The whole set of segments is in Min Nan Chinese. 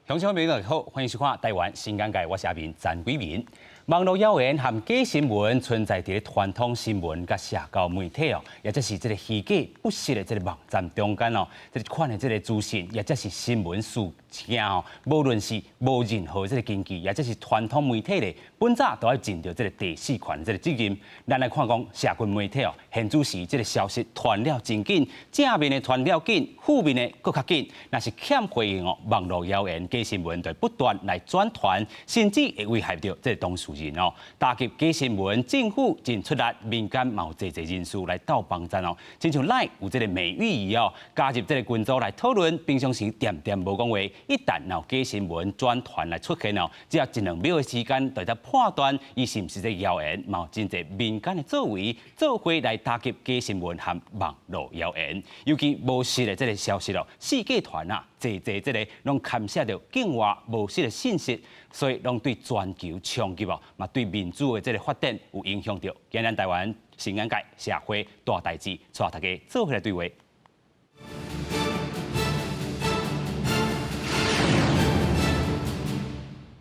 鄉親朋友好，歡迎收看《台灣新眼界》，我是阿明陳貴明。網路謠言和假新聞存在佇傳統新聞佮社交媒體哦，抑者是這个虛假不實的這个網站中間哦，這款的這个資訊，抑者是新聞事件哦，無論是無任何這个根據，抑者是傳統媒體咧，本早都愛盡著這个第四權這个責任。咱來看講社群媒體哦，現此時這个消息傳了真緊，正面的傳了緊，負面的閣較緊。若是欠回應哦，網路謠言、假新聞就不斷來轉傳，甚至會危害著這个當事人哦。打擊假新聞，政府真出力，民間嘛有濟濟人士來鬥幫贊哦。親像 LINE 有這个美玉姨哦，加入這个群組來討論，平常時恬恬無講話，一旦有假新聞轉傳來出現哦，只要一兩秒的時間，就會判斷伊是毋是這個謠言，嘛有真濟民間的作為做伙來打擊假新聞和網路謠言，尤其無實的這个消息哦，四界傳啊，濟濟這个攏牽涉著境外無實的信息，所以攏對全球衝擊哦，嘛對民主的這个發展有影響著。今日台灣新眼界社會大代誌，帶大家做伙來對話。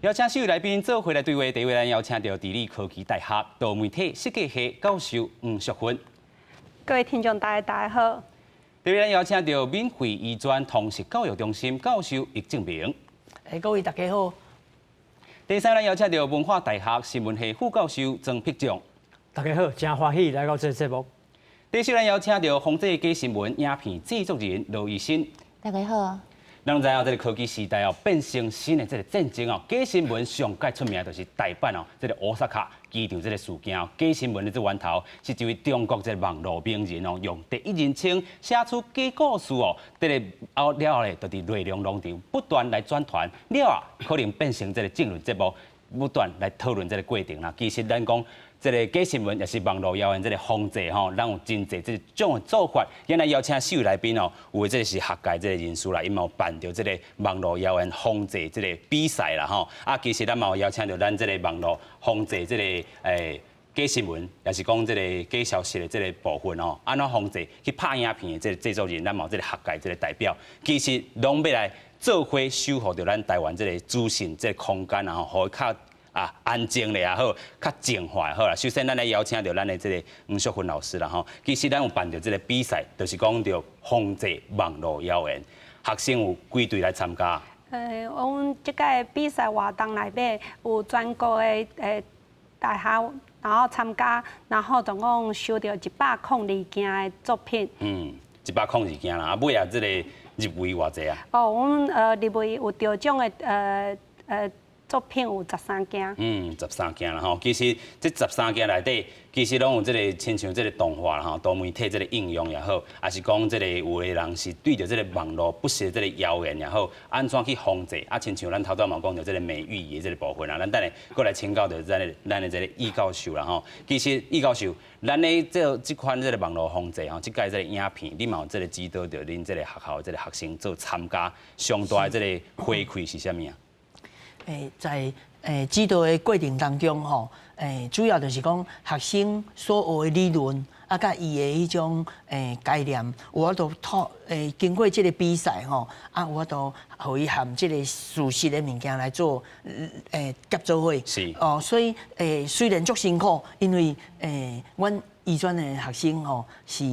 邀請四位來賓做伙來對話，第一位咱邀請著致理科技大學多媒體設計系教授黃淑芬。各位聽眾大家好。第二位咱邀請著閩惠醫專通識教育中心教授易正明。各位大家好。第三位咱邀請著文化大學新聞系副教授莊碧將。大家好，真歡喜來到這个節目。第四位咱邀請著防制假新聞影片製作人羅怡欣。大家好。咱攏知影，這个科技時代哦，變成新的這个戰爭哦。假新聞上蓋出名就是大阪哦，這个大阪機場這个事件哦。假新聞的這源頭是一位中國這个網路名人哦，用第一人稱寫出假故事哦，這个後了後咧，就佇內容農場不斷來轉傳，了後可能變成這个政論節目不斷來討論這个過程啦。其實咱講這个假新聞，抑是網路謠言這个防制吼，咱有真濟這種的做法。今日邀請四位來賓哦，有的這个是學界這个人士啦，𪜶嘛有辦著這个網路謠言防制這个比賽啦吼。啊，其實咱嘛有邀請著咱這个網路防制這个假新聞，抑是講這个假消息的這个部分哦，按怎防制去拍影片的這个製作人，咱嘛有這个學界這个代表，其實攏欲來做伙守護著咱台灣這个資訊這个空間啊吼，予伊較安靜咧也好，較淨化也好啦。首先，咱來邀請著咱的這个黃淑芬老師啦吼。其實咱有辦著這个比賽，就是講著防制網路謠言，學生有幾隊來參加？阮這屆比賽活動內底有全國的大學，然後參加，然後總共收著102件的作品。嗯，102件啦，啊，尾仔這个入圍偌濟啊？哦，阮入圍有得獎的作品有十三件。嗯，十三件啦吼。其實這十三件內底，其實攏有這个親像這个動畫啦吼，多媒體這个應用也好，抑是講這个有的人是對著這个網路不實這个謠言也好，按怎去防制？啊，親像咱頭拄嘛講著這个美玉的這个部分啊，咱等下閣來請教著咱的這个易教授啦吼。其實易教授，咱咧做這款這个網路防制吼，這屆這个影片，你嘛有這个指導著恁這个學校的這个學生做參加，上大的這个回饋是啥物啊？在指導的過程當中吼，主要就是講學生所學的理論，啊，佮伊的彼種概念，有法度透經過這个比賽吼，啊，有法度予伊和這个事實的物件來做結做伙。哦，所以雖然足辛苦，因為阮醫專的學生吼是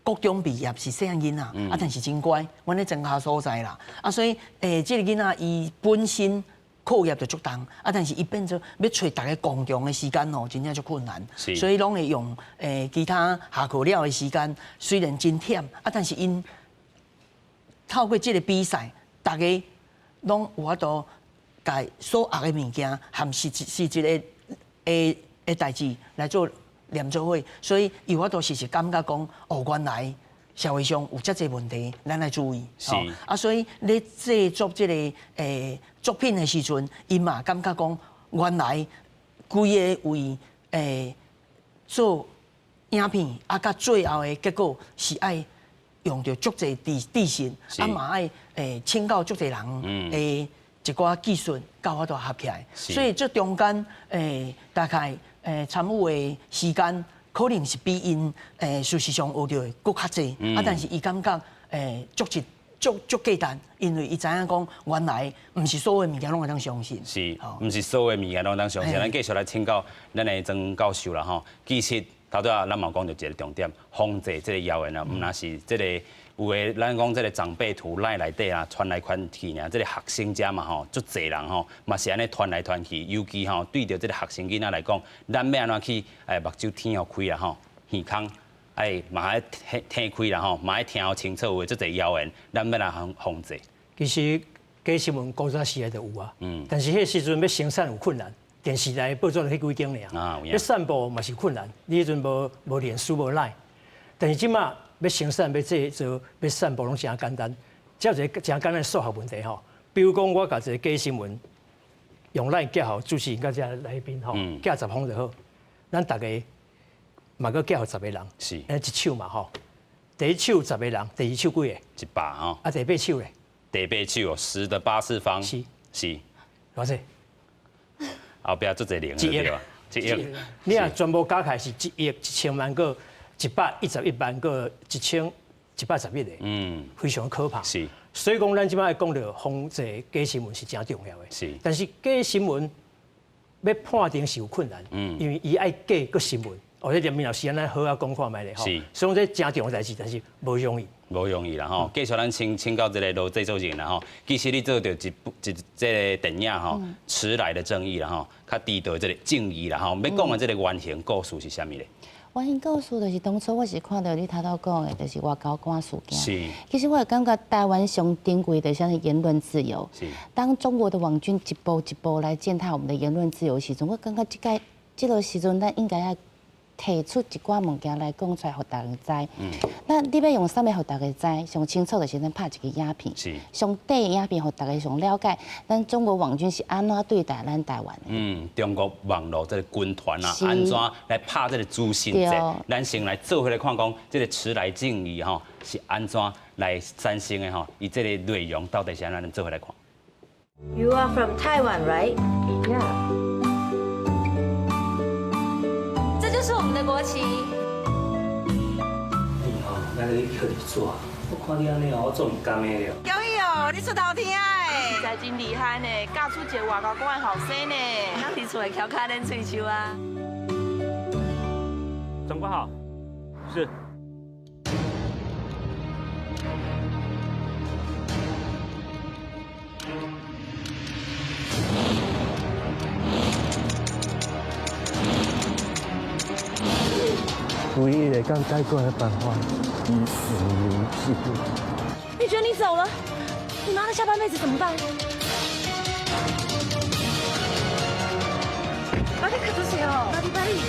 國中畢業是細漢囡仔，啊，但是真乖，阮咧莊跤所在啦，啊，所以這个囡仔伊本身課業就足重，啊，但是伊變做欲揣逐家共同的時間吼，真正足困難，所以攏會用其他下課了的時間，雖然真忝，啊，但是𪜶透過這个比賽，逐家攏有法度共所學的物件和實質實質的代誌來做連做伙，所以伊有法度時時感覺講，哦，原來社會上有遮濟問題，咱愛注意。啊，所以咧製作這个作品的時陣，𪜶嘛感覺講，原來規个為做影片，啊，佮最後的結果是愛用著足濟知識，啊嘛愛請教足濟人的一寡技術，才有法度合起來。所以這中間大概參與的時間，可能是比𪜶事實上學著的閣較濟，啊，但是伊感覺足一足足價值，因為伊知影講原來毋是所有物件攏會當相信。是，毋是所有物件攏當相信。咱繼續來請教咱的曾教授啦吼。其實頭拄仔咱嘛講著一個重點，防制這個謠言啊，毋但是這個有的，咱講這個長輩圖 LINE 內底啊，傳來傳去爾，這個學生遮嘛吼，足濟人吼，嘛是按呢傳來傳去，尤其吼對著這個學生囡仔來講，咱欲按怎去目睭天予開啦吼，耳孔愛嘛愛聽聽開啦吼，嘛愛聽予清楚，有的足濟謠言，咱欲按怎防防制？其實假新聞古早時代就有啊，但是彼時陣欲生產有困難，電視台報紙就彼幾間爾，欲散布嘛是困難，你彼陣無無臉書無 LINE，但是這馬欲生產、欲製造、欲散布攏誠簡單，只有一個誠簡單的數學問題吼。比如講，我共一個假新聞用 LINE 寄予主持人佮這來賓吼，寄10封就好，咱逐家嘛閣寄予10個人，按呢一手嘛吼。第一手10個人，第二手幾個？ 100吼。啊，第八手咧？第八手10的八次方。是。是。偌濟？後壁足濟零，一億。一億。你若全部加起來是1億1000萬閣111萬閣1111個。非常可怕。所以講，咱這擺講著防制假新聞是誠重要的。但是假新聞欲判定是有困難。因為伊愛假閣新聞。哦，這連明老師按呢好好講看覓咧吼。所以講這誠重要代誌，但是無容易。無容易啦吼。繼續咱請請教這個羅製作人啦吼。其實你做著一部一這個電影吼，遲來的正義啦吼，較遲到這個正義啦吼。欲講的這個原型故事是啥物咧？原型故事就是當初我是看著你頭拄講的，就是外交官事件。其實我會感覺台灣上珍貴的啥是言論自由。當中國的網軍一步一步來踐踏我們的言論自由時陣，我感覺這個這個時陣，咱應該愛提出一寡物件來講出來，予大家知。那你欲用啥物予大家知？上清楚就是咱拍一個影片。上短影片予大家上了解，咱中國網軍是按怎對待咱台灣的。中國網路這個軍團啊，按怎來拍這個資訊戰？咱先來做伙來看講，這個遲來正義吼是按怎來產生的吼？伊這個內容到底是按怎？咱做伙來看。 You are from Taiwan, right? Yeah. 這就是我們的國旗。你吼，來你去做，我看你按呢哦，我足毋甘的了。恭喜哦，你出頭天哎！實在真厲害呢，教出一个外交官的後生呢。咱佇厝會翹跤練喙鬚啊。長官好。是。唯一會當解決的辦法，以死為祭。你覺得你走了，你媽的下半輩子怎麼辦？把你可多謝哦，巴黎巴黎。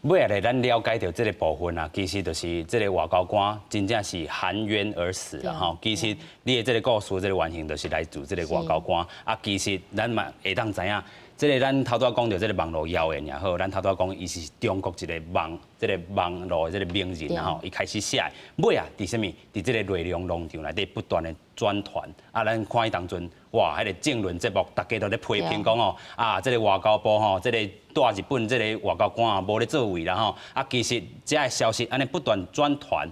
尾仔咧，咱了解著這個部分啊，其實就是這個外交官真正是含冤而死啦吼。其實你的這個故事，這個原型就是來自這個外交官啊。其實咱嘛會當知影，這個咱頭拄仔講著這個網路謠言也好，咱頭拄仔講伊是中國一個網，這個網路的這個名人吼，伊開始寫，尾仔佇啥物？佇這個內容農場內底不斷的轉傳啊，咱看彼當陣，哇，彼個政論節目，逐家都咧批評講吼，啊，這個外交部吼，這個蹛日本這個外交官啊，無咧做位啦吼，啊，其實這个消息按呢不斷轉傳，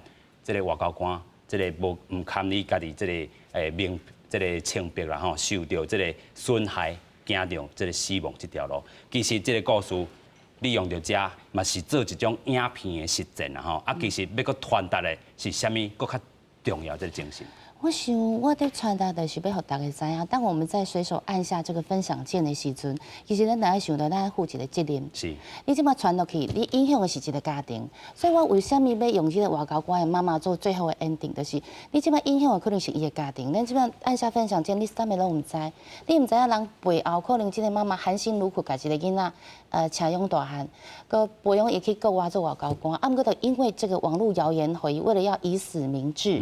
這個外交官，這個無毋堪伊家己這個名，這個清白啦吼，受著這個損害，行著這個死亡這條路。其實這個故事利用著這嘛是做一種影片的實踐啦吼，啊，其實欲閣傳達的是啥物？閣較重要這個精神。我想，我佇傳達就是欲予大家知影，當我們在隨手按下這個分享鍵的時陣，其實咱著愛想著咱負一個責任。你這馬傳落去，你影響的是一個家庭。所以我為啥物欲用這個外交官的媽媽做最後的 ending，就是你這馬影響的可能是伊的家庭。咱這馬按下分享鍵，你啥物攏毋知，你毋知影人背後可能這個媽媽含辛茹苦共一個囡仔，請養大漢，閣培養伊去國外做外交官。啊，毋過就因為這個網路謠言，予伊為了要以死明志，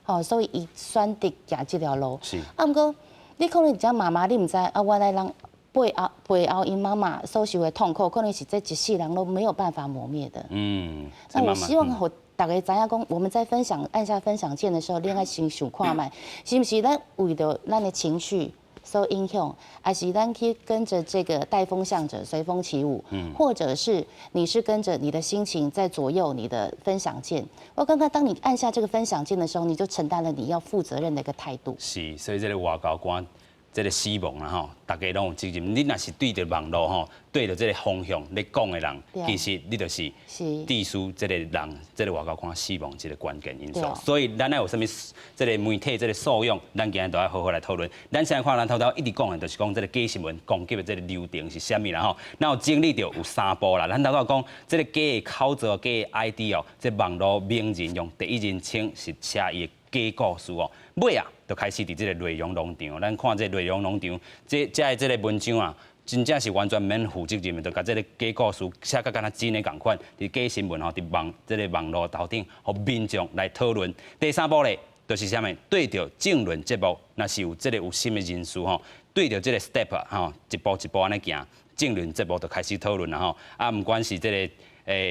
吼，所以伊選擇行這條路。啊，毋過你可能這媽媽你毋知，啊，原來人背後背後𪜶媽媽所受的痛苦，可能是這一世人攏沒有辦法磨滅的。那我希望予逐家知影講，我們在分享按下分享鍵的時候，你愛先想看覓，是毋是咱為著咱的情緒受影響，還是咱去跟着這個帶風向者隨風起舞，或者是你是跟着你的心情在左右你的分享鍵？我感覺當你按下這個分享鍵的時候，你就承擔了你要負責任的一個態度。是，所以這個外交官這個死亡啦吼，逐家攏有責任。你若是對著網路吼，對著這個方向咧講的人，其實你就是致使這個人，這個外交官死亡一個關鍵因素。所以咱愛有啥物這個媒體這個素養，咱今日都愛好好來討論。咱先來看咱頭頭一直講的，就是講這個假新聞攻擊的這個流程是啥物啦吼。咱有整理著有三步啦。咱頭頭講這個假的口座、假的 ID 哦，這網路名人用第一人稱是寫伊的假故事哦。尾啊，就開始佇這個內容農場，咱看這個內容農場，這這个這個文章啊，真正是完全免負責任的，就共這個假故事寫甲敢若真的仝款，佇假新聞吼，佇網這個網路頭頂，予民眾來討論。第三步咧，就是啥物？對著政論節目，若是有這個有心的人士吼，對著這個 step 吼，一步一步按呢行，政論節目就開始討論啦吼。啊，毋管是這個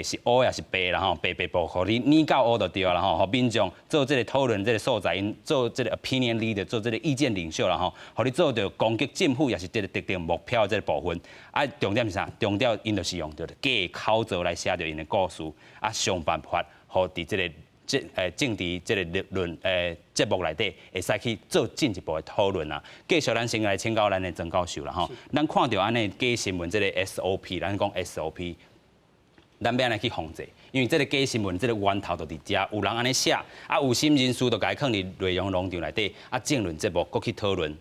是烏抑是白啦吼，白白布，予你捏到烏就對啦吼，予民眾做這個討論，這個素材，𪜶做這個 opinion leader，做這個意見領袖啦吼，予你做著攻擊政府，抑是這個特定目標的這個部分。啊，重點是啥？重點𪜶就是用著假口座來寫著𪜶的故事，啊，想辦法予佇這個政治這個論節目內底，會使去做進一步的討論啊。繼續，咱先來請教咱的曾教授啦吼。咱看著按呢假新聞這個 SOP，咱講 SOP。咱欲按怎去防制？因為這個假新聞，這個源頭就佇遮，有人按呢寫，啊有心人士就共伊囥佇內容農場內底，啊政論節目閣去討論，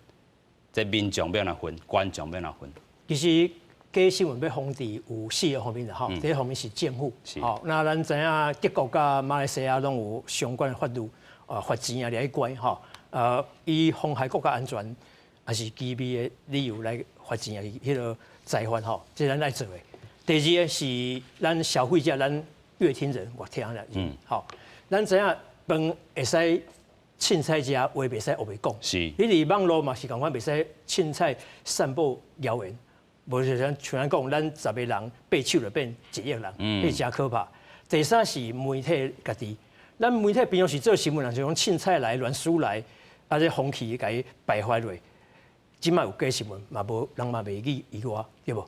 這民眾欲按怎分，觀眾欲按怎分？其實假新聞欲防治有四個方面啦，吼。第一方面是政府，吼，那咱知影德國佮馬來西亞攏有相關的法律，啊，罰錢啊，掠去關，吼，以妨害國家安全，抑是機密的理由來罰錢啊，彼個裁罰吼，這咱愛做的。第二个是咱消費者，咱閱聽人、閱聽人，好，咱知影飯會使凊彩食，話袂使烏白講。你佇網路嘛是仝款，袂使凊彩散布謠言，無就像像咱講，咱十个人八手就變一億人，彼誠可怕。第三是媒體家己，咱媒體平常時做新聞，人就講凊彩來亂輸來，啊這風氣共伊敗壞落。這擺有假新聞，嘛無人嘛袂去意外，對無？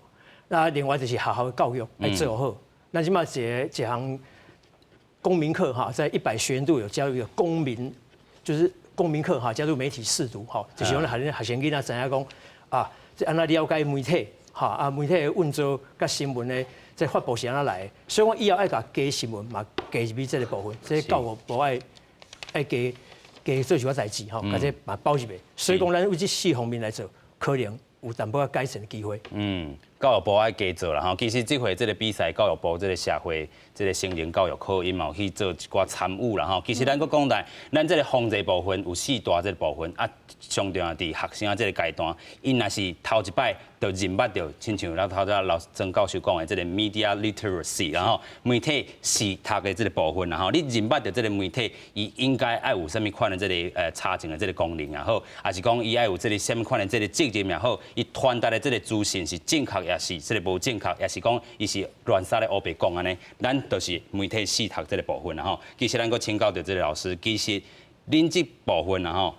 那另外就是學校的教育愛做好。咱這擺一个一項公民課哈，在100學年度有教育一個公民，就是公民課哈，加入媒體識讀哈，就是講學學生囡仔知影講啊，這按怎了解媒體哈，啊媒體的運作佮新聞的這發布是按怎來的，所以講以後愛共假新聞嘛加入去這個部分，這個教育部愛愛加加做一寡代誌吼，共這嘛包入去。所以講，咱為這四方面來做，可能有淡薄仔改善的機會。嗯，教育部愛加做啦吼。其實這回這個比賽，教育部這個社會這個成人教育課，伊嘛有去做一寡參與啦吼。其實咱閣講來，咱這個防制部分有四大這個部分啊，上重要佇學生這個階段，𪜶若是頭一擺就認捌著，親像咱頭拄老曾教授講的這個 media literacy，然後媒體識讀的這個部分，然後你認捌著這個媒體，伊應該愛有啥物款的這個查證的這個功能也好，抑是講伊愛有這個啥物款的這個責任也好，伊傳達的這個資訊是正確抑是這個無正確，抑是講伊是亂撒咧烏白講按呢，咱就是媒體識讀這個部分啦吼。其實咱閣請教著這個老師，其實恁這部分啦吼，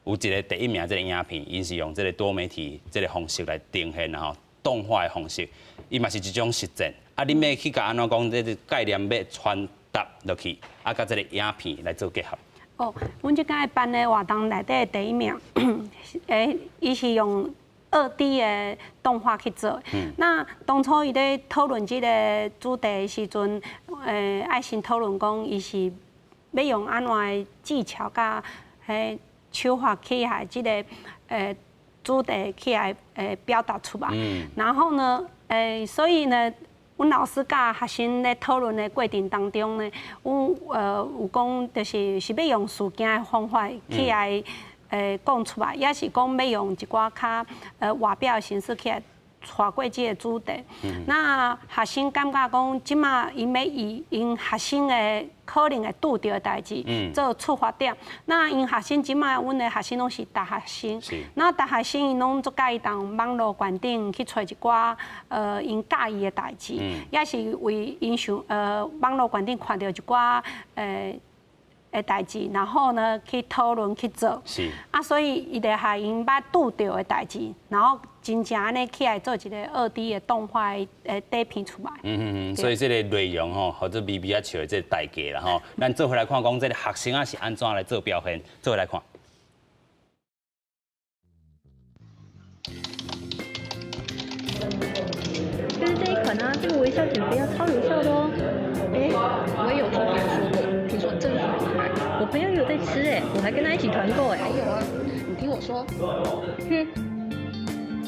有一個第一名這個影片，𪜶是用這個多媒體這個方式來呈現啦吼，動畫的方式，伊嘛是一種實踐。啊，恁欲去共按怎講這個概念欲傳達落去，啊，佮這個影片來做結合。哦，阮這擺辦的活動內底第一名，伊是用2D 的動畫去做。那當初伊咧討論這個主題的時陣，愛先討論講伊是欲用按怎的技巧佮彼手法去予這個主題去來表達出來。然後呢，所以呢，阮老師佮學生咧討論的過程當中呢，阮有講就是是欲用事件的方法去來講出來，抑是講欲用一寡較外表的形式去來帶過這个主題。那學生感覺講，這馬𪜶欲以𪜶學生的可能會拄著的代誌做出發點。那𪜶學生這馬，阮的學生攏是大學生，那大學生𪜶攏足佮意佇網路觀頂去揣一寡𪜶佮意的代誌，也是為𪜶想網路觀頂看著一寡的代誌，然後呢去討論去做，啊，所以伊就予𪜶捌拄著的代誌，然後真正按呢起來做一个2D 的動畫的短片出來。嗯嗯嗯，所以這个內容吼，予做微微仔笑的這个代價啦吼。咱做伙來看，講這个學生仔是按怎來做表現，做伙來看。就是這一款啊，這個微笑減肥藥超有效的哦。欸，我也有聽別人說過，聽說真的很厲害。我朋友有在吃欸，我還跟他一起團購欸。還有啊，你聽我說。哼，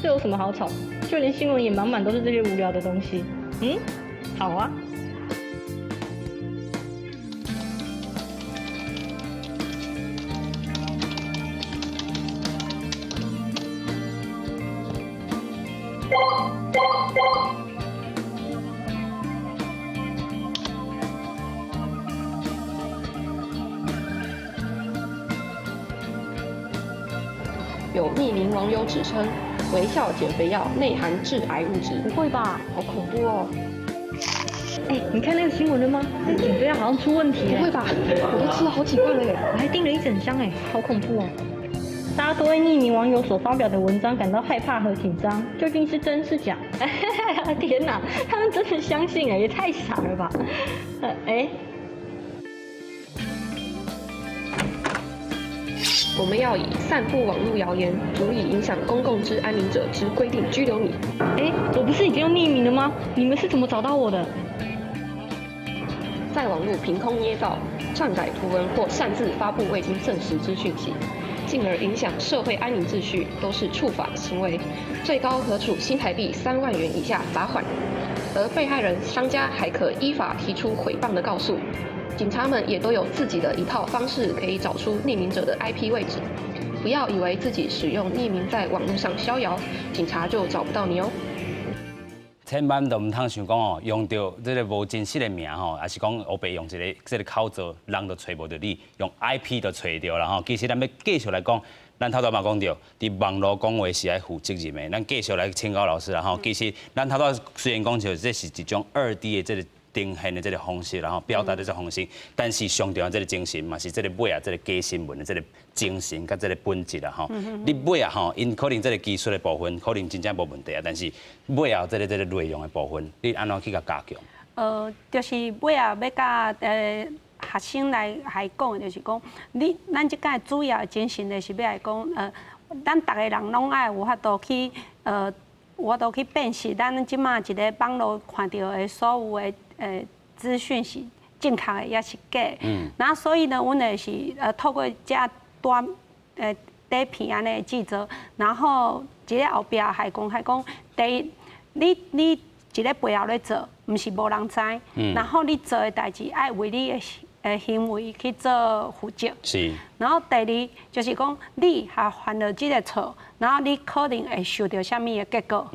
這有什麼好吵？就連新聞也滿滿都是這些無聊的東西。嗯，好啊。有匿名網友指稱，微笑減肥藥內含致癌物質。不會吧？好恐怖哦！欸，你看那個新聞了嗎？那個減肥藥好像出問題。不會吧？我都吃了好幾罐了耶，我還訂了一整箱哎，好恐怖哦！大家都為匿名網友所發表的文章感到害怕和緊張，究竟是真是假？天哪，他們真的相信哎，也太傻了吧！欸。我們要以散布網路謠言足以影響公共之安寧者之規定拘留你。欸，我不是已經用匿名了嗎？你們是怎麼找到我的？在網路憑空捏造、篡改圖文或擅自發布未經證實之訊息，進而影響社會安寧秩序，都是觸法行為，最高可處新台幣3萬元以下罰款。而被害人商家還可依法提出毀謗的告訴。警察們也都有自己的一套方式，可以找出匿名者的 IP 位置。不要以為自己使用匿名在網路上逍遙，警察就找不到你哦。千萬都毋通想講哦，用著這个無真實的名吼，抑是講烏白用一个這个口座，人就揣無著你，用 IP 就揣著啦吼。其實咱欲繼續來講，咱頭拄嘛講著，佇網路講話是愛負責任的。咱繼續來請教老師啦吼。其實咱頭拄雖然講著這是一種2D 的這个呈現的這个方式，然後表達的這个方式，但是上重要這个精神嘛是這个尾仔這个假新聞的這个精神佮這个本質啦吼。你尾仔吼，𪜶可能這个技術的部分可能真正無問題啊，但是尾仔這个這个內容的部分，你按怎去共加強？就是尾仔欲佮學生來來講，就是講，你咱這擺主要的精神就是欲來講，咱逐个人攏愛有法度去，有法度去辨識咱這馬一个網路看著的所有的資訊是正確的，抑是假的。那所以呢，阮就是透過這短短片按呢製作，然後佇咧後壁還講還講，第一，你你一个背後咧做，毋是無人知。然後你做的代誌愛為你的行為去做負責。然後第二就是講，你還犯了這个錯，然後你可能會受著啥物的結果。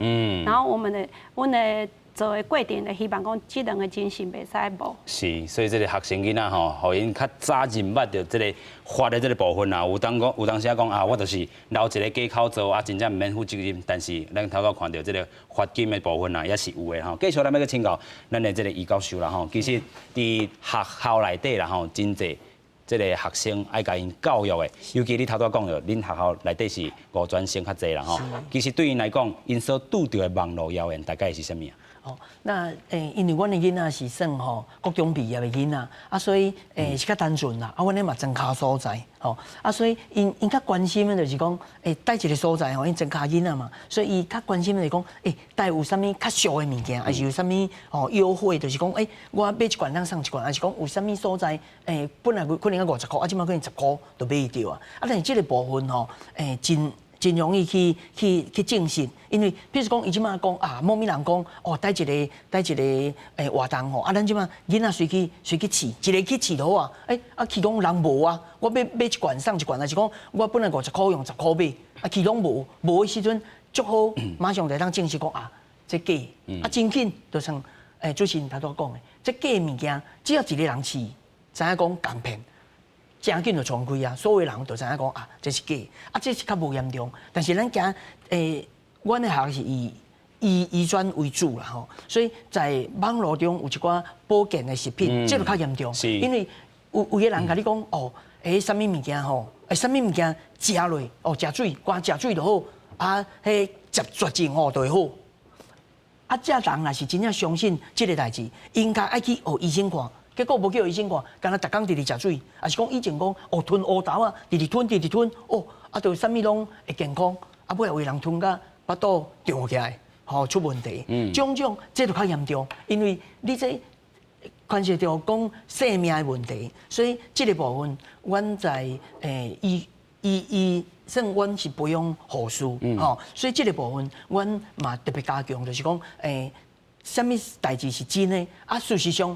然後我們的阮的做的過程，就希望講這兩个精神袂使無。是，所以這个學生囡仔吼，予𪜶較早認捌著這个法的這个部分啊，有當講有當時仔講啊，我就是留一个假口座啊，真正毋免負責任。但是咱頭拄看著這个罰金的部分啊，也是有的吼。繼續咱欲閣請教咱的這个余教授啦吼，其實佇學校內底啦吼，真濟這个學生愛共𪜶教育的，尤其你頭拄講著，恁學校內底是五專生較濟啦吼。其實對𪜶來講，𪜶所拄著的網路謠言大概是啥物啊？哦，那因為阮的囡仔是算吼國中畢業的囡仔，啊，所以是較單純啦。啊，阮咧嘛莊跤所在，吼，啊，所以𪜶𪜶較關心的就是講，佗一个所在吼，𪜶莊跤囡仔嘛，所以伊較關心的就是講，佗有啥物較俗的物件，抑是有啥物吼優惠，就是講，我買一罐通送一罐，抑是講有啥物所在，本來可能五十箍，啊，這擺可能10箍就買會著啊。啊，但是這个部分吼，真真容易去去去證實，因為比如講，伊這擺講啊，某物人講哦，佗一个佗一个活動吼，啊，咱這擺囡仔隨去隨去試，一个去試就好啊，啊，去講人無啊，我買買一罐送一罐，抑是講我本來五十箍用10箍買，啊，去攏無，無的時陣，足好，馬上就會當證實講啊，這假，啊真緊，就像主持人頭拄講的，這假物件只要一个人試，知影講仝騙，誠緊就傳開啊，所有人就知影講啊，這是假，啊這是較無嚴重，但是咱驚阮的學校是以醫專為主啦吼，所以在網路中有一寡保健的食品，這就較嚴重，因為有个人共你講哦，啥物物件吼，啥物物件食落哦，食水，乾食水就好，啊，彼食絕症吼就會好。啊，這人若是真正相信這个代誌，應該愛去予醫生看，結果無去予醫生看，干焦逐工直直食水，抑是講以前講哦吞烏豆啊，直直吞直直吞，哦，啊，就啥物攏會健康，啊，尾後有人吞甲腹肚脹起來，吼出問題，種種這就較嚴重，因為你這牽涉著講性命的問題，所以這个部分，阮在醫醫醫算阮是培養護士，吼，所以這个部分，阮嘛特別加強，就是講啥物代誌是真的，啊，事實上，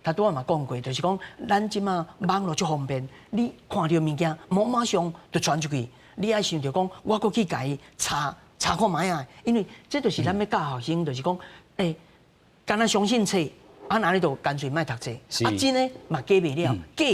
頭拄仔嘛講過，就是講咱這馬網路足方便，你看著物件，無馬上就傳出去，你愛想著講，我閣去共伊查查看覓啊，因為這就是咱欲教學生，就是講，干焦相信冊，啊，那你就乾脆莫讀冊，啊，真的嘛假袂了，假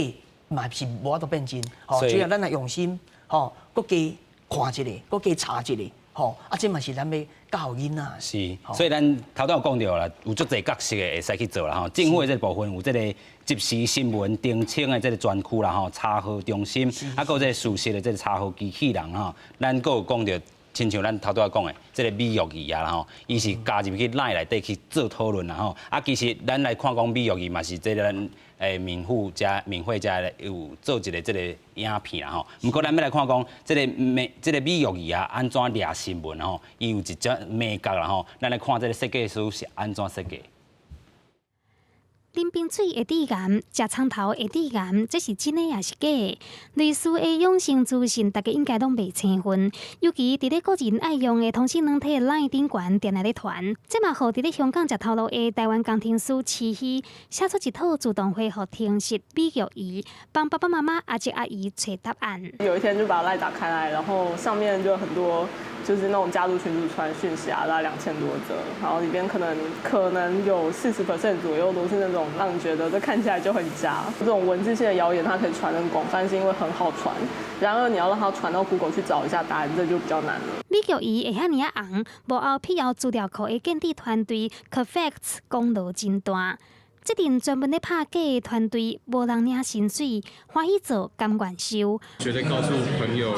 嘛是無法度變真，吼，只要咱若用心，吼，閣加看一下，閣加查一下，吼，啊，這嘛是咱欲教囡仔。是，所以咱頭拄有講著啦，有足濟角色的會使去做啦吼。政府的這个部分有這个即時新聞澄清的這个專區啦吼，查核中心，啊，閣有這个事實的這个查核機器人吼，咱閣有講著。親像咱頭拄仔講的，這个美玉儀啊啦吼，伊是加入去 LINE 內底去做討論啦吼。啊，其實咱來看講美玉儀嘛是這个咱閩富遮閩匯遮有做一个這个影片啦吼。毋過咱欲來看講，這个美這个美玉儀啊，按怎掠新聞吼？伊有一隻眉角啦吼。咱來看這个設計師是按怎設計。啉冰水會致癌，食蔥頭會致癌，這是真的抑是假的？類似的養生資訊，大家應該攏袂青分。尤其佇咧個人愛用的通訊軟體 LINE 頂懸，定定咧傳。這嘛予佇咧香港食頭路的台灣工程師慈禧寫出一套自動回復程式美玉儀，幫爸爸媽媽、阿叔阿姨揣答案。有一天就把 LINE 打開來，然後上面就很多就是那種家族群組傳訊息啊，大概2000多則，然後裡邊可能有40% 左右都是那種讓你覺得這看起來就很假。這種文字性的謠言，它可以傳得很廣泛，是因為很好傳。然而你要讓它傳到 Google 去找一下答案，這就比較難了。美玉儀會遐爾仔紅，幕後闢謠資料庫的建置團隊 Cofacts 功勞真大。這陣專門咧拍假的團隊，無人領薪水，歡喜做甘願受。覺得告訴朋友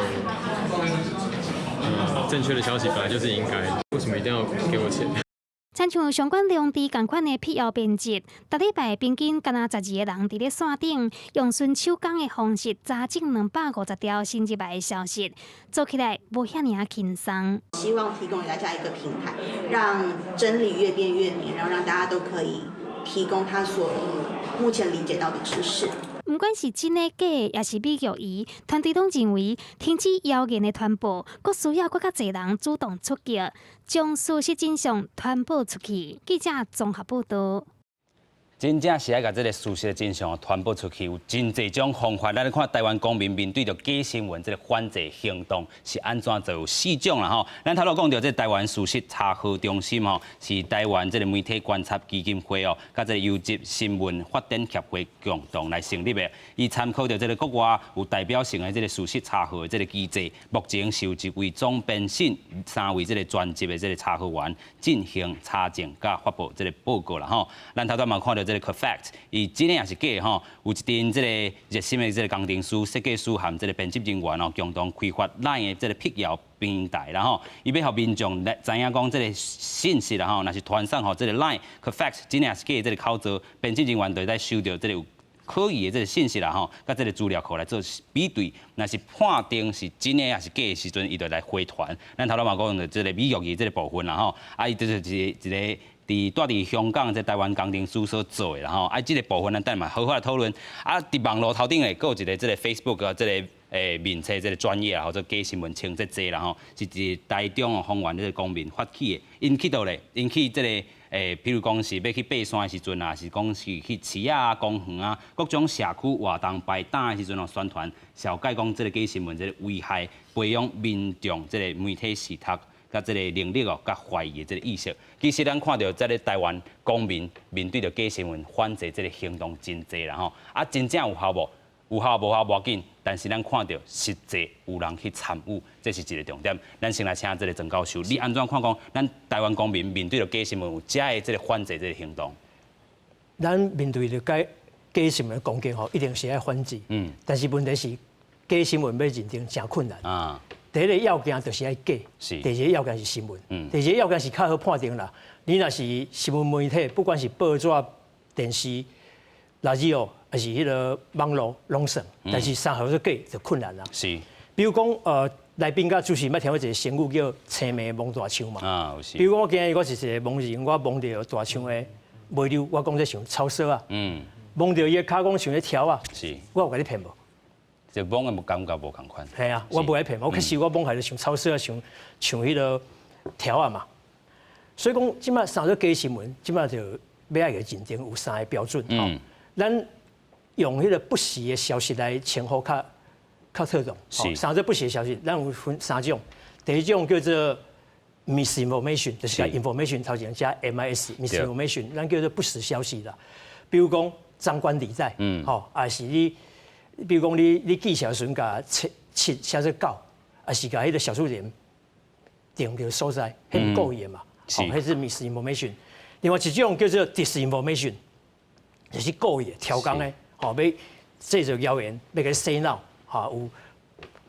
正確的消息本來就是應該，為什麼一定要給我錢？親像相關良知仝款的闢謠編輯，逐禮拜平均敢若12個人佇咧線頂，用純手工的方式查證250條新入來的消息，做起來無遐爾輕鬆。希望提供給大家一個平台，讓真理越辯越明，然後讓大家都可以提供他所目前理解到的知識。毋管是真的假的，抑是美玉儀，團隊攏認為停止謠言的傳播，閣需要閣較濟人主動出擊，將事實真相傳播出去。記者綜合報道。真正是愛共這个事實的真相傳播出去，有真濟種方法。咱來看台灣公民面對著假新聞這个反制行動是按怎做？有四種啦吼。咱頭拄講著這台灣事實查核中心吼，是台灣這个媒體觀察基金會哦，佮這个優質新聞發展協會共同來成立的。伊參考著這个國外有代表性的這个事實查核的這个機制，目前是有一位總編審、三位這个專職的這个查核員進行查證佮發布這个報告啦吼。咱頭拄嘛看著這个 Cofacts，伊真的抑是假吼？有一陣這个熱心的這个工程師、設計師和這个編輯人員哦，共同開發 LINE 的這个闢謠平台啦吼。伊欲予民眾來知影講這个信息啦吼，若是傳送予這个 LINE Cofacts 真的抑是假這个口座，編輯人員就會使收著這个有可疑的這个信息啦吼，佮這个資料庫來做比對，若是判定是真的抑是假的時陣，伊就來回傳。咱頭拄嘛講著這个美玉儀這个部分啦吼，啊，伊就是一個。佇蹛佇香港這台灣工程師所做的啦吼，啊，這个部分咱等嘛好好來討論。啊，佇網路頭頂的，閣有一个這个 Facebook 啊，這个面冊這个專頁啊，號做假新聞清這濟啦吼，是佇台中哦豐原這个公民發起的。𪜶去佗咧？𪜶去這个比如講是欲去爬山的時陣啊，是講是去市仔啊、公園啊，各種社區活動擺檔的時陣哦，宣傳紹介講這个假新聞這个危害，培養民眾這个媒體視讀。佮這個能力哦，佮懷疑的這個意識。其實咱看著這個台灣公民面對著假新聞反制這個行動真濟啦吼，啊，真正有效無？有效無效無要緊，但是咱看著實際有人去參與，這是一個重點。咱先來請這個曾教授，你按怎看講？咱台灣公民面對著假新聞有遮的這個反制這個行動？咱面對著假新聞攻擊吼，一定是愛反制。但是問題是假新聞欲認定誠困難。第一個要件就是愛假。第二個要件是新聞。第二個要件是較好判定啦。你若是新聞媒體，不管是報紙、電視、垃圾哦，抑是彼个網路攏算，但是啥號做假就困難啦。比如講，來賓佮主持人捌聽過一個成語叫青盲摸大象嘛。啊，有是。比如講，我今日我是一個盲人，我摸著大象的尾溜，我講這像草索仔。摸著伊的跤講像咧條仔。我有共你騙無？這摸的無感覺無仝款。係啊，我無愛騙，我確實我摸起來就像草索仔，像像彼个條仔嘛。所以講，這擺啥做假新聞，這擺就欲愛去認定有三个標準。咱用彼个不實的消息來稱呼較較妥當。啥做不實的消息，咱有分三種。第一種叫做 misinformation，就是 information 頭前加 mis misinformation，咱叫做不實消息啦。比如講張冠李戴，吼，抑是你，比如講你記者時陣共七七寫做九，抑是共彼个小數點定著所在，彼故意的嘛，吼，彼是 misinformation。另外一種叫做 disinformation，就是故意的、刁工的，吼，欲製造謠言，欲共你洗腦，吼，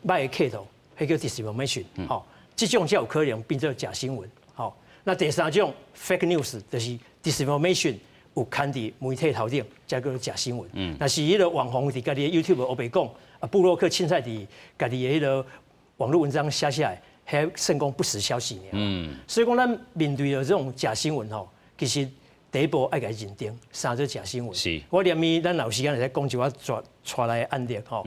有歹的企圖，彼叫 disinformation，吼，這種才有可能變做假新聞，吼。那第三種 fake news 就是 disinformation 有牽佇媒體頭頂，才叫做假新聞。若是彼個網紅佇家己的 YouTube 烏白講，啊，部落客凊彩佇家己的彼個網路文章寫寫的，彼算講不實消息爾。所以講，咱面對著這種假新聞吼，其實第一步愛共伊認定啥做假新聞。我連咪咱若有時間會使講一寡帶帶來的案例吼。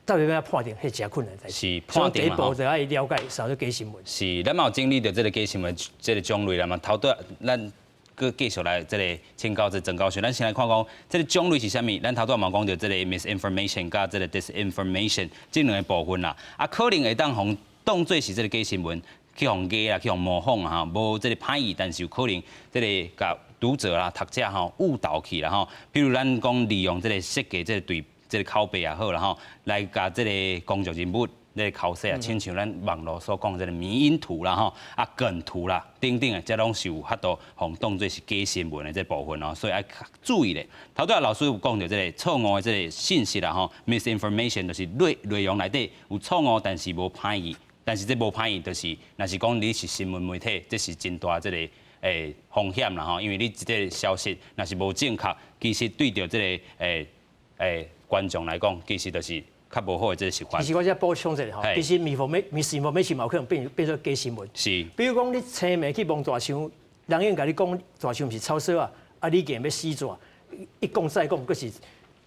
到底欲按怎判定，彼誠困難代誌。判定第一步就愛了解啥做假新聞。是，咱嘛有整理著這個假新聞這個種類啦嘛。頭拄咱閣繼續來這個請教這曾教授，咱先來看講這個種類是啥物？咱頭拄嘛講著這個 misinformation 佮這個 disinformation 這兩个部分啦。啊，可能會當予當做是這個假新聞，去予假啦，去予模仿啊，吼，無這個歹意，但是有可能這個共讀者啦、讀者吼誤導去啦吼。比如咱講利用這個設計這個對這個口白也好啦吼，來共這個公眾人物咧剾洗啊，親像咱網路所講這個迷因圖啦吼，啊梗圖啦等等的，這攏是有法度予當做是假新聞的這部分哦，所以愛注意咧。頭拄仔老師有講著這個錯誤的這個信息啦吼，misinformation 就是內容內底有錯誤，但是無歹意，但是這無歹意就是，若是講你是新聞媒體，這是真大這個風險啦吼，因為你這個消息若是無正確，其實對著這個觀眾來講，其實就是較無好的這個習慣。其實我遮補充一下吼，其實 misinformation 嘛有可能變做假新聞。比如講，你青盲去摸大象，人已經共你講大象是草索仔，啊，你硬欲死跩，一講再講，閣是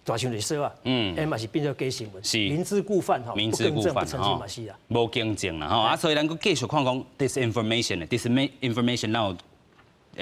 大象是索仔，彼嘛是變做假新聞。明知故犯吼，明知故犯不更正不澄清嘛是啦。無更正啦吼，啊，所以咱閣繼續看講 disinformation 的 disinformation 咱有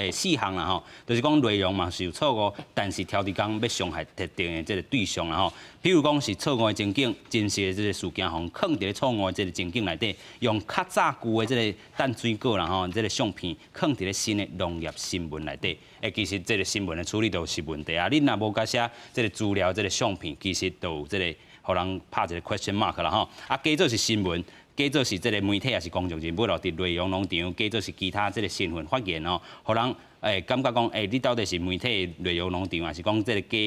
四項啦吼，就是講內容嘛是有錯誤，但是挑佇講欲傷害特定的這個對象啦吼。比如講是錯誤的情景，真實的這個事件，予囥佇咧錯誤的這個情景內底，用較早舊的這個淡水果啦吼，這個相片囥佇咧新的農業新聞內底。其實這個新聞的處理就是問題啊！你若無共寫這個資料、這個相片，其實就有這個予人拍一個 question mark 啦吼。啊，假做是新聞。假做是這個媒體抑是公眾人物咯，佇內容農場，假做是其他這個身份發言哦，予人感覺講，你到底是媒體內容農場，抑是講這個假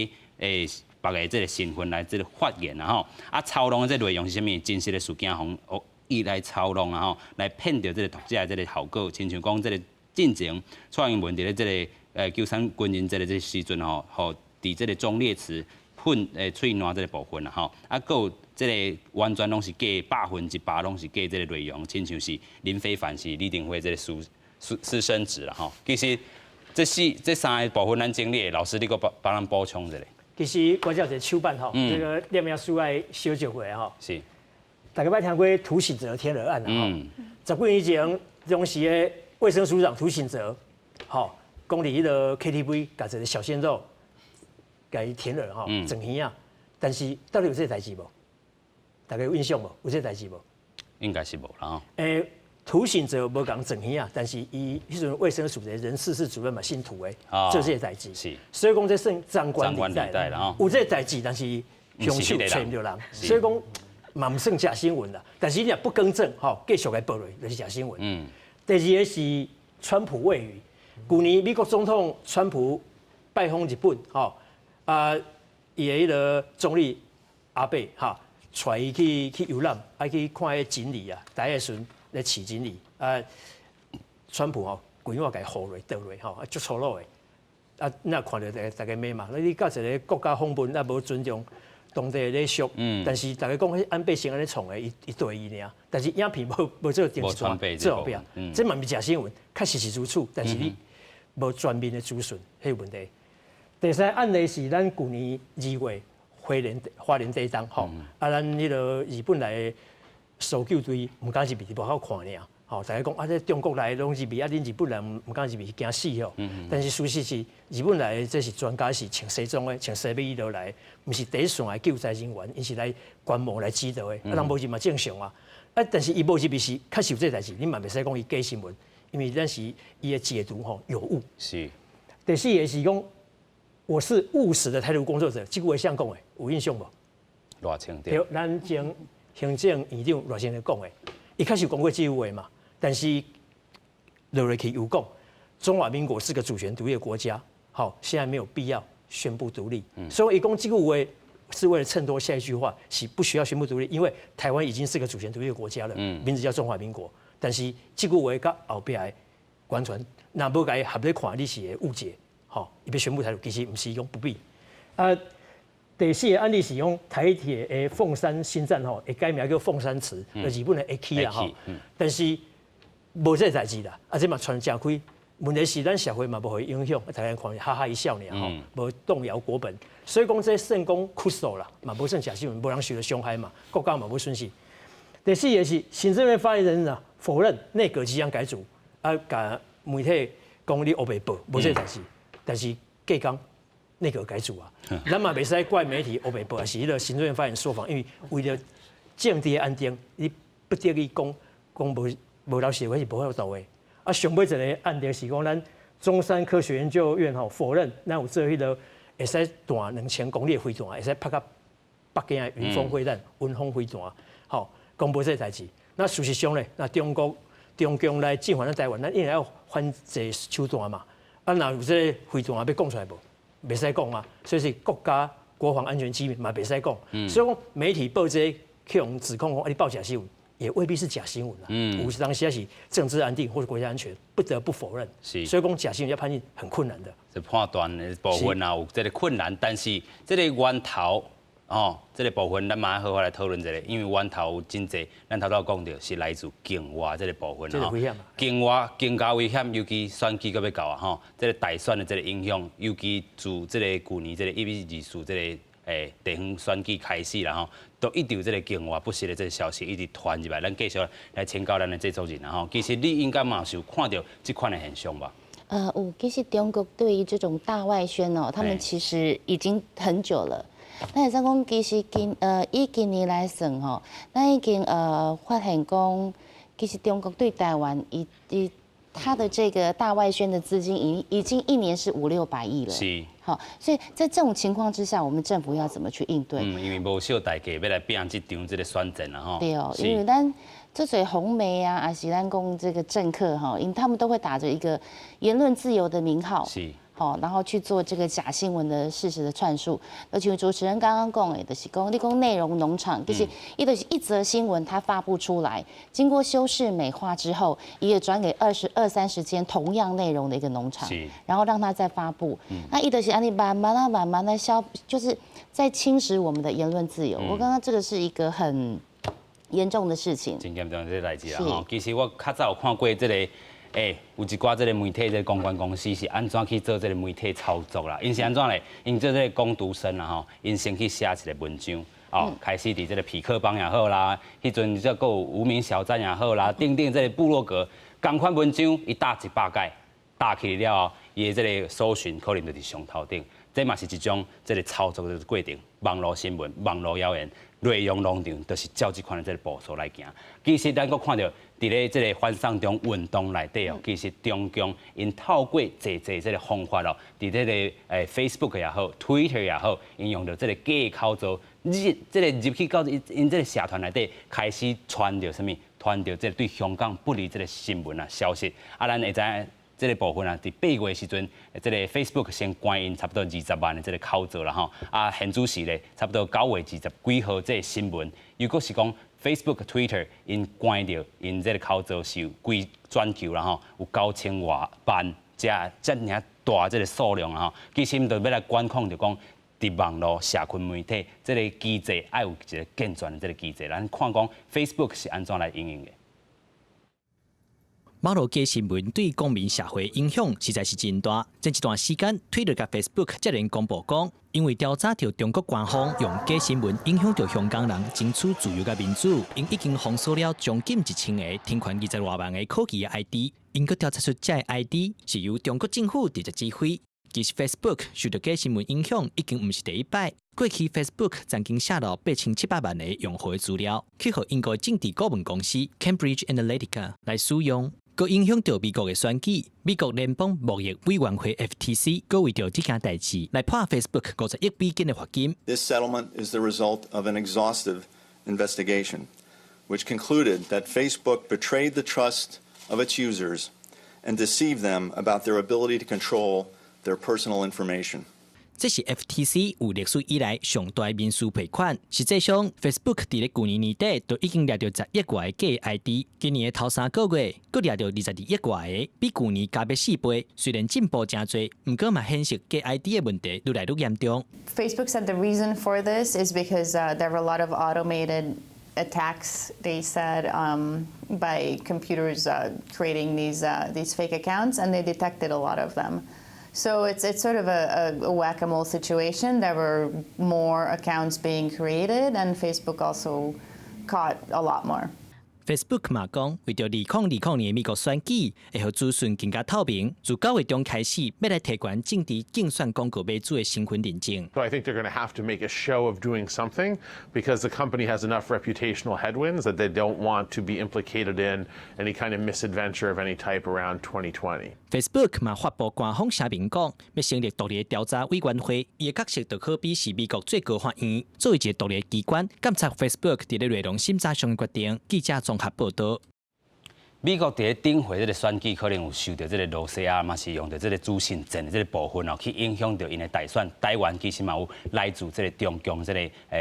別个這個身份來這個發言啊吼？啊，操弄的這個內容是啥物？真實的事件，予惡意來操弄啊吼，來騙著這個讀者的這個效果，親像講這個進前蔡英文佇咧這個九三軍人節的這個時陣吼，予佇這個忠烈祠噴喙瀾這個部分啦吼，啊，閣有這個完全攏是假，100%攏是假這個內容，親像是林飛帆是李登輝這個私生子啦吼。其實這四這三个部分咱整理的，老師你閣幫咱補充一下。其實我這有一個手板吼，這個念命書愛小照過吼。大家捌聽過涂醒哲天鵝案啦吼。十幾年前，當時的衛生署長涂醒哲，吼，講佇彼个 KTV 共一个小鮮肉，共伊舔耳吼，整耳仔。但是到底有這个代誌無？大家有印象無？有這个代誌無？應該是無啦吼。涂醒哲無共整耳啊，但是伊彼陣衛生署的人事室主任嘛姓涂的，做這个代誌。所以講這算張冠李戴啦。有這个代誌，但是兇手揣毋著人，所以講嘛毋算假新聞啦。但是你若不更正，吼，繼續來報落就是假新聞。第二个是川普餵魚，舊年美國總統川普拜訪日本，吼啊，伊的彼个總理阿貝哈，帶伊去遊覽，愛去看彼錦鯉啊，第一時陣咧飼錦鯉啊，川普吼規碗共伊予落倒落吼，啊足粗魯的，啊，若看著逐家罵嘛，你佮一个國家訪問啊無尊重當地的禮俗，但是逐家講彼安倍先按呢創的，伊伊對伊爾，但是影片無無做電視台做後壁，這嘛毋是假新聞，確實是如此，但是你無全面的資訊，彼個問題。第三個案例是咱舊年2月花蓮地震吼，啊，咱彼个日本來的搜救隊毋敢入去，佇外口看爾，吼，逐家講啊，這中國來的攏入去，啊，恁日本人毋敢入去，驚死吼。但是事實是，日本來的這是專家是穿西裝的，穿西米衣來，毋是第一線的救災人員，𪜶是來觀摩來指導的。啊，人無入嘛正常啊。啊，但是伊無入去是確實有這代誌，你嘛袂使講伊假新聞，因為咱是伊的解讀吼有誤。第四个是講，我是務實的台獨工作者，這句話誰講的？有印象無？賴清德。對，咱前行政院長賴清德講的，伊確實講過這句話嘛。但是落落去又講，中華民國是個主權獨立的國家，好，現在沒有必要宣布獨立。所以伊講這句話是為了襯托下一句話，是不需要宣布獨立，因為台灣已經是個主權獨立的國家了，名字叫中華民國。但是這句話佮後壁的完全，若無共伊合咧看，你是會誤解。吼，伊欲宣布台獨，其實毋是講不必。啊，第四个案例是講台鐵的鳳山新站吼，會改名叫鳳山池，日本的會起啦吼。但是無這个代誌啦，啊，這嘛傳誠開。問題是咱社會嘛無予伊影響，大家看哈哈一笑爾吼，無動搖國本。所以講這算講曲數啦，嘛無算假新聞，無人受著傷害嘛，國家嘛無損失。第四个是行政院發言人啊否認內閣即將改組，啊，共媒體講你烏白報，無這个代誌。但是隔工內閣改組啊，咱嘛袂使怪媒體烏白報，抑是彼个行政院發言人說謊，因為為著政治的安定，你不得已講講無無老實話是無法度的。啊，上尾一个案例是講咱中山科學研究院吼否認，咱有做彼个會使彈2000公里的飛彈，會使拍到北京的雲鋒飛彈、雲鋒飛彈，吼，講無這个代誌。那事實上咧，那中國中共來進犯咱台灣，咱應該要反制手段嘛。啊，若有這个飛彈欲講出來無？袂使講啊，所以是國家國防安全機密嘛，袂使講。所以講媒體報這个去予指控講，啊，你報假新聞，也未必是假新聞啦。有當時是政治安定或者國家安全，不得不否認。所以講假新聞要判定很困難的。這判斷的部分啊，有這个困難，但是這个源頭哦，這个部分咱嘛好好來討論一下，因為源頭有真濟，咱頭拄講著是來自境外這个部分吼。境外更加危險，尤其選舉閣欲到啊吼，這个大選的這个影響，尤其自這个舊年這个1月24這个地方選舉開始啦吼，都一直有這个境外不實的這个消息一直傳入來，咱繼續來請教咱的製作人啦吼。其實你應該嘛是有看著這款的現象吧？有，其實中國對於這種大外宣哦，他們其實已經很久了。咱會使講，其實以今年來算吼，咱已經發現講，其實中國對台灣伊伊他的這個大外宣的資金已經一年是五六百億了。好，所以在這種情況之下，我們政府要怎麼去應對？嗯，因為無少代價欲來拚這場這个選戰啦吼。對哦，因為咱這濟紅媒啊，抑是咱講這個政客哈，因他們都會打着一個言論自由的名號。好，然後去做這個假新聞的事實的竄述。而且主持人剛剛講的，就是講你講內容農場，就是伊就是一則新聞，它發布出來，經過修飾美化之後，也轉給二十二三十間同樣內容的一個農場，然後讓他再發布。那伊就是按呢慢慢啊慢慢的消，就是在侵蝕我們的言論自由。我剛剛這個是一個很嚴重的事情。真嚴重這個代誌啦吼。其實我較早有看過這個。有一寡這个媒體這个公關公司是按怎去做這个媒體操作啦？𪜶是按怎咧？𪜶做這个工讀生啦吼，𪜶先去寫一个文章，哦，開始佇這个痞客邦也好啦，彼陣這閣有無名小站也好啦，等等這个部落格，仝款文章伊打100擺，打起了後，伊的這个搜尋可能就佇上頭頂。這嘛是一種這个操作的過程，網路新聞、網路謠言。內容農場就是照這款的這个步數來行。其實咱閣看著佇咧這个反送中運動內底哦，其實中共𪜶透過濟濟這个方法哦，佇這个Facebook 也好，Twitter 也好，𪜶用著這个假口號入這个入去到𪜶這个社團內底，開始傳著啥物？傳著這个對香港不利這个新聞啊消息。啊，咱會知影這个部分啊，佇8月時陣，這个 Facebook 先關𪜶差不多20萬的這个口號啦吼。啊，現主時咧，差不多9月20幾號這个新聞，如果是講 Facebook、Twitter 𪜶關著𪜶這个口號是有規全球啦吼，有9000外萬這遮爾大這个數量啊吼。其實𪜶就欲來管控，就講佇網路社群媒體這个機制，愛有一个健全的這个機制。咱看講 Facebook 是按怎來應用的。網路假新聞對公民社會影響實在是真大。前一段時間，Twitter 佮 Facebook 接連公布講，因為調查著中國官方用假新聞影響著香港人爭取自由佮民主，𪜶已經封鎖了將近1000個聽權20外萬个可疑的 ID。𪜶閣調查出這个 ID 是由中國政府直接指揮。其實 Facebook 受著假新聞影響已經毋是第一擺。過去 Facebook 曾經洩露8700萬个用戶的資料，去予英國政治顧問公司 Cambridge Analytica 來使用。閣影響著美國的選舉，美國聯邦貿易委員會 FTC 閣為著這件代誌來判 Facebook 50億美金的罰金。 This settlement is the result of an exhaustive investigation, which concluded that Facebook betrayed the trust of its users and deceived them about their ability to control their personal information. 這是 FTC 有歷史以來上大民事賠款。實際上，Facebook 佇咧舊年年底就已經掠著10億外個假 ID，今年的頭3個月閣掠著22億外個，比舊年加欲4倍。雖然進步誠濟，毋過嘛顯示假 ID 的問題愈來愈嚴重。 Facebook said the reason for this is because there were a lot of automated attacks, they said, by computers creating these fake accounts, and they detected a lot of them. So it's sort of a whack-a-mole situation. There were more accounts being created, and Facebook also caught a lot more. Facebook 嘛講，為著2020年美國選舉，會予資訊更加透明，自9月中開始，欲來提懸政治競選廣告買主的身份認證。 So I think they're going to have to make a show of doing something because the company has enough reputational headwinds that they don't want to be implicated in any kind of misadventure of any type around 2020. Facebook 嘛發布官方聲明講，欲成立獨立的調查委員會，伊的角色就好比是美國最高法院，作為一个獨立機關，監察 Facebook 佇咧內容審查上的決定。記者綜合報導。美國佇咧頂回這个選舉，可能有受著這个羅西亞嘛是用著這个資訊戰的這个部分哦，去影響著𪜶的大選。台灣其實嘛有來自這个中共這个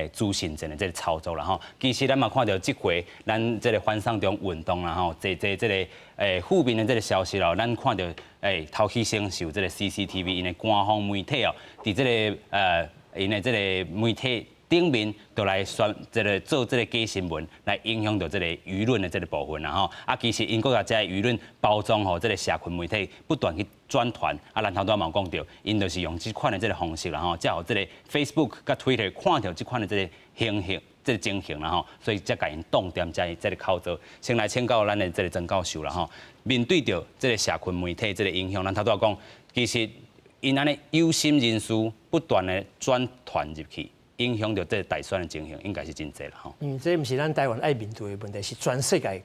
資訊戰的這个操作啦吼。其實咱嘛看著這回咱這个反送中運動啦吼，濟濟這个負面的這个消息咯，咱看著頭起先是有這个 CCTV 𪜶的官方媒體哦，佇這个𪜶的這个媒體頂面就來宣這个做這个假新聞，來影響著這个輿論的這个部分啦吼。啊，其實𪜶閣共這个輿論包裝予這个社群媒體不斷去轉傳。啊，咱頭拄仔嘛有講著，𪜶就是用這款的這个方式啦吼，才予這个 Facebook 佮 Twitter 看著這款的這个情形、這个情形啦吼，所以才共𪜶擋恬這這个口號。先來請教咱的這个曾教授啦吼，面對著這个社群媒體這个影響，咱頭拄仔講，其實𪜶按呢有心人士不斷的轉傳入去。影響著這个大選的情形，應該是真濟啦吼。嗯，這毋是咱台灣愛面對的問題，是全世界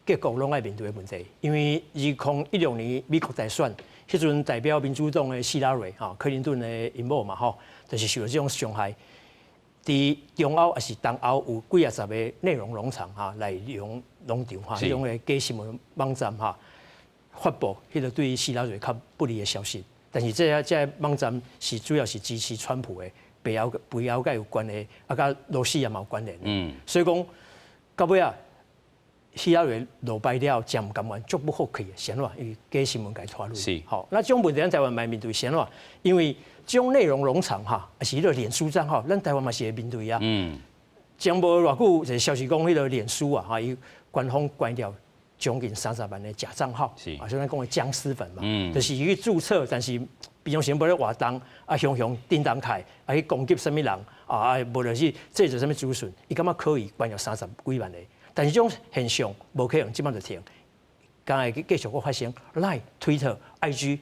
各國攏愛面對的問題。因為2016年美國大選，彼陣代表民主黨的希拉蕊吼，克林頓的𪜶某嘛吼，就是受著這種傷害。佇中歐抑是東歐有幾仔十个內容農場哈，內容農場哈，彼種的假新聞網站哈，發布彼个對希拉蕊較不利的消息。但是這个這个網站是主要是支持川普的。背後背後佮有關係，啊，佮羅西亞嘛有關聯。所以講到尾仔，希拉蕊落敗了，誠毋甘願，足不服氣的，是按怎？因為假新聞共伊拖落。好，那這種問題咱台灣嘛面對是按怎？因為這種內容農場哈，抑是彼个臉書帳號，咱台灣嘛是會面對啊。前無偌久，一个消息講，彼个臉書啊，哈，伊官方關掉將近30萬的假帳號，啊，就咱講的殭屍粉嘛，就是伊去註冊，但是平常時無咧活動，啊，雄雄叮當開，啊去攻擊啥物人，啊，無就是製造啥物資訊，伊感覺可以關掉30幾萬个，但是這種現象無可能這擺就停，敢會繼續閣發生，Line、Twitter、IG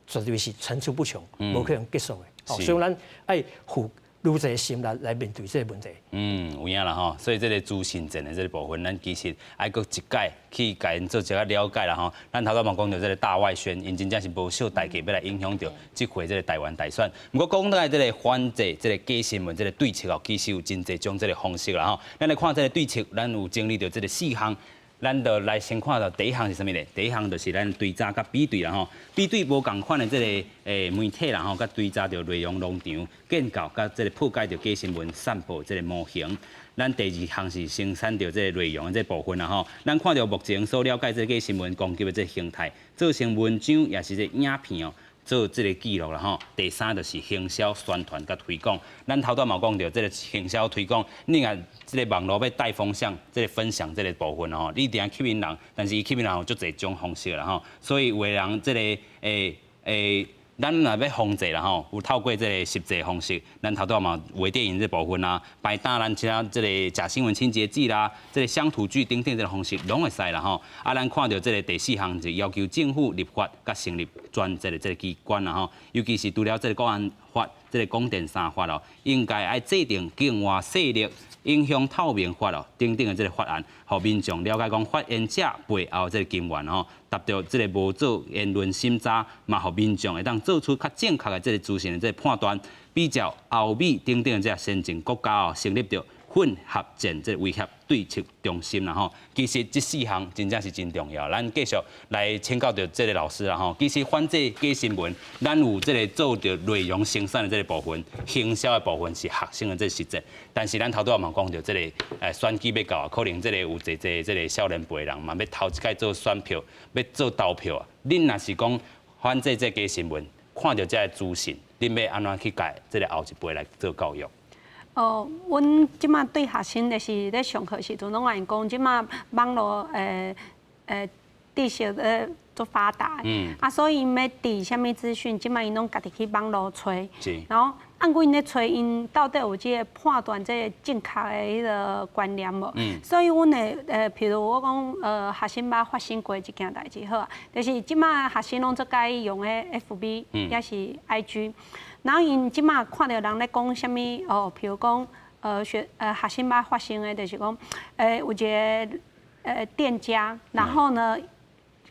絕對是層出不窮，無可能結束的。所以咱愛負愈濟心力來面對這個問題。嗯，有影啦吼，所以這個資訊戰的這個部分，咱其實愛閣一擺去共𪜶做一個了解啦吼。咱頭拄嘛講著這個大外宣，𪜶真正是無小代價欲來影響著這回這個台灣大選。毋過講倒來這個反制這個假新聞這個對策哦，其實有真濟種這個方式啦吼。咱來看這個對策，咱有整理著這個四項。咱就來先看著第一項是啥物咧？第一項就是咱追查佮比對啦吼，比對無仝款的這個媒體啦吼，佮追查著內容農場建構佮這個破解著假新聞散布這個模型。咱第二項是生產著這個內容的這個部分啦吼。咱看著目前所了解這個假新聞攻擊的這個形態，做成文章抑是這個影片哦，做這個記錄啦吼。第三就是行銷宣傳佮推廣。咱頭拄嘛講著這個行銷推廣，你若這個網路欲帶風向，這個分享這個部分吼，你一定欲吸引人，但是伊吸引人有足濟種方式啦吼。所以有的人這個咱若欲防制啦吼，有透過這個實際方式，咱頭拄嘛微電影這部分啦，排打咱其他這個假新聞清潔劑啦，這個鄉土劇等等這個方式攏會使啦吼。啊，咱看著這個第四項就要求政府立法佮成立專責的這個機關啦吼，尤其是除了這個國安法、這個廣電三法咯，應該愛制定境外勢力影響透明法咯等等的這個法案，予民眾了解講發言者背後這個根源吼，達著這個無做言論審查，嘛予民眾會當做出較正確的這個資訊的這個判斷，比較歐美等等的這個先進國家哦，成立著混合戰這個威脅對策中心啦吼。其實這四項真正是真重要，咱繼續來請教著這個老師啦吼。其實反制假新聞，咱有這個做著內容生產的這個部分，行銷的部分是學生的這個實踐。但是咱頭拄仔嘛講著這個選舉欲到啊，可能這個有濟濟這個少年輩人嘛欲頭一擺做選票，欲做投票啊。恁若是講反制這個假新聞，看著這個資訊，恁欲按怎去共這個後一輩來做教育？哦，阮這馬對學生就是咧上課時陣，攏會講，這馬網路知識足發達，啊，所以𪜶欲佇啥物資訊，這馬𪜶攏家己去網路揣，然後按過𪜶咧揣，𪜶到底有這個判斷這個正確的彼個觀念無？所以阮會譬如我講學生捌發生過一件代誌好啊，就是這馬學生攏足佮意用彼 FB，抑是 IG。然後𪜶這馬看著人咧講啥物哦，譬如講，學生捌發生的，就是講，有一個店家，然後呢，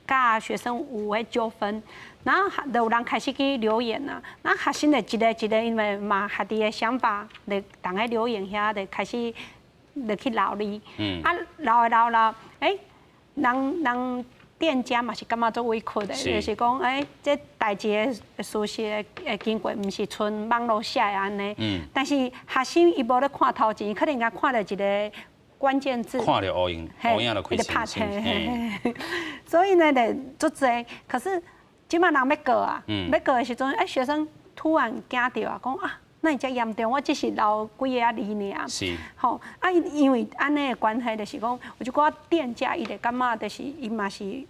佮學生有彼糾紛，然後就有人開始去留言啊，那學生就一个一个，因為嘛家己的想法，就佇彼留言遐就開始就去留字，啊留的留留，人人店家嘛是感覺足委屈的，就是講，這代誌的事實的經過，毋是賰網路寫的按呢。但是學生伊無咧看頭前，可能共看著一個關鍵字，看著烏影，烏影就開始所以呢，就足濟。可是這馬人欲告啊，欲告的時陣，學生突然驚著啊，講啊，哪會遮嚴重？我只是留幾个仔字爾。吼，啊，因為按呢的關係，就是講，有一寡店家伊就感覺，就是伊嘛是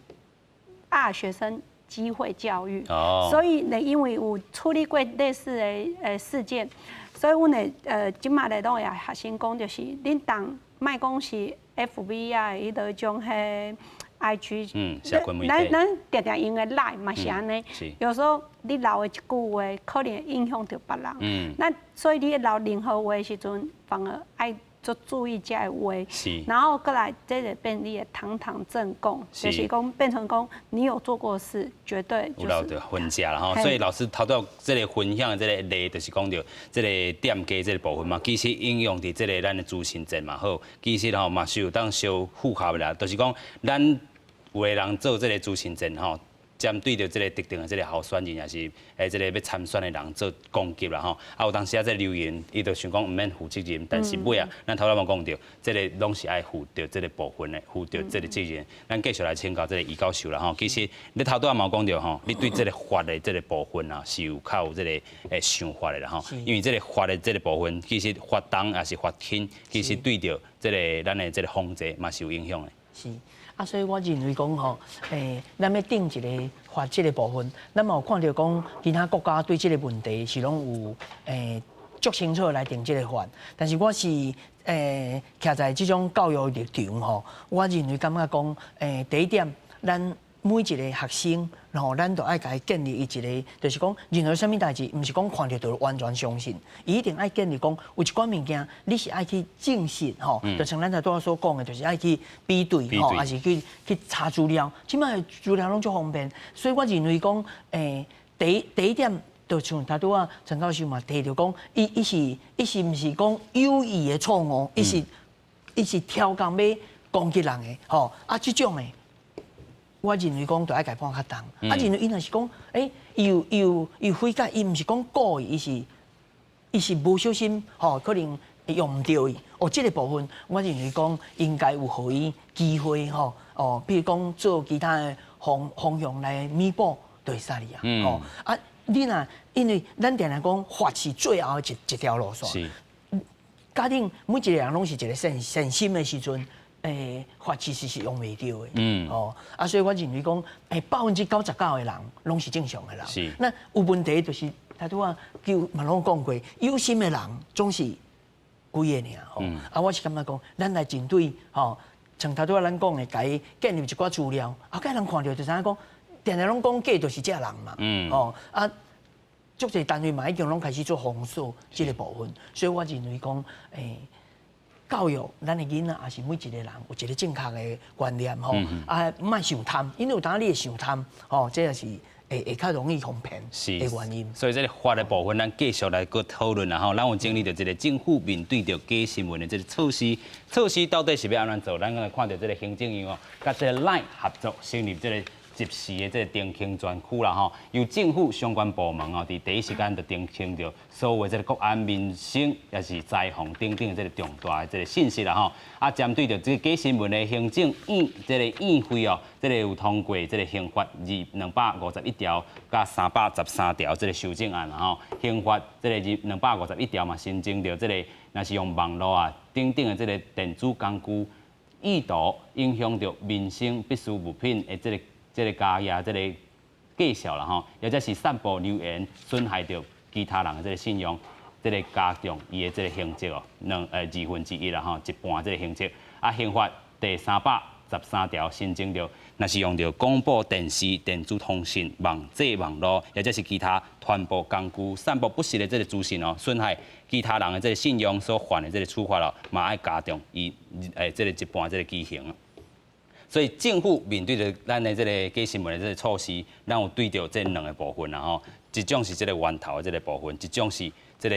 壓學生機會教育。所以呢，因為有處理過類似的事件，所以阮會這馬咧攏會學生講，就是恁當莫講是 FB 啊，彼落種彼 IG，社群媒體咱咱定定用的 Line 嘛是按呢。有時候你留的一句話，可能會影響著別人。那所以你留任何話的時陣，反而愛足注意這个話。然後過來，這就變你的堂堂正供，就是講變成講你有做過事，絕對有留著痕跡啦吼。所以老師頭拄這個分享的這個例，就是講著這個店家這個部分嘛，其實應用佇這個咱的資訊戰嘛好，其實吼嘛是有當相符合的啦，就是講咱有的人做這個資訊戰吼，針對著這個特定的這個候選人，抑是這個欲參選的人做攻擊啦吼。啊，有當時啊，這個留言，伊就想講毋免負責任，但是尾啊，咱頭拄嘛講著，這個攏是愛負著這個部分的，負著這個責任。咱繼續來請教這個余教授啦吼。其實你頭拄仔嘛有講著吼，你對這個法的這個部分啊，是有較有這個想法的啦吼。因為這個法的這個部分，其實罰重抑是罰輕，其實對著這個咱的這個防制嘛是有影響的。是。啊，所以我認為講吼，咱欲定一個法這個部分，咱嘛有看著講，其他國家對這個問題是攏有足清楚來定這個法。但是我是徛在這種教育立場吼，我認為感覺講，第一點，咱每一個學生，吼，咱都愛共伊建立伊一個，就是講任何啥物代誌，毋是講看著就完全相信，伊一定愛建立講有一寡物件，你是愛去證實吼，就像咱頭拄仔所講的，就是愛去比對吼，抑是去查資料，這擺資料攏足方便，所以我認為講，第一點，就像頭拄仔陳教授嘛提著講，伊是毋是講有意的錯誤，伊是刁工欲攻擊人的，吼啊，這種的。我認為講著愛共判較重，啊，認為伊若是講，伊有悔改，伊毋是講故意，伊是無小心，吼，可能用毋著伊。哦，這個部分，我認為講應該有予伊機會，吼，哦，比如講做其他的方向來彌補，就會使哩啊。吼，啊，你若因為咱定定講法是最後一條路線，假定每一個人攏是一個善心的時陣。法其實是用袂著的，哦，啊，所以我認為講，99%的人攏是正常的人，那有問題就是頭拄仔叫嘛攏講過，有心的人總是幾个爾，吼，啊，我是感覺講，咱來針對，吼，像頭拄仔咱講的，共伊建立一寡資料，啊，予人看著就知影講，定定攏講假就是這人嘛，哦，啊，足濟單位嘛已經攏開始做封鎖這個部分，所以我認為講，教育咱的囡仔，抑是每一個人有一個正確的觀念吼，啊，莫傷貪，因為有當你會傷貪，吼，這也是會較容易予騙的原因。所以這个法的部分，咱繼續來閣討論啦吼。咱有整理著這个政府面對著假新聞的這个措施，措施到底是欲按怎做？咱剛才看著這个行政院哦，佮這个 LINE 合作成立這个即時的這个澄清專區啦吼，由政府相關部門哦，佇第一時間就澄清著所有這个國安民生，抑是災防等等的這个重大的這个信息啦吼。啊，針對著這个假新聞的行政院這个院會哦，這个有通過這个刑法251條佮313條這个修正案啦吼。刑法這个251條嘛，新增著這个，若是用網路啊等等的這个電子工具，意圖影響著民生必需物品的這个交易，這個介紹啦吼，或者是散布流言，損害著其他人的這个信用，這个加重伊的這个刑責哦，1/2啦吼，一半這个刑責。啊，刑法第313條新增著，若是用著廣播電視、電子通訊、網際網路，或者是其他傳播工具散布不實的這个資訊哦，損害其他人的這个信用所犯的這个處罰咯，嘛愛加重伊這个一半這个期刑。所以政府面對著咱的這个假新聞的這个措施，咱有對著這兩个部分啦吼，一種是這个源頭的這个部分，一種是這个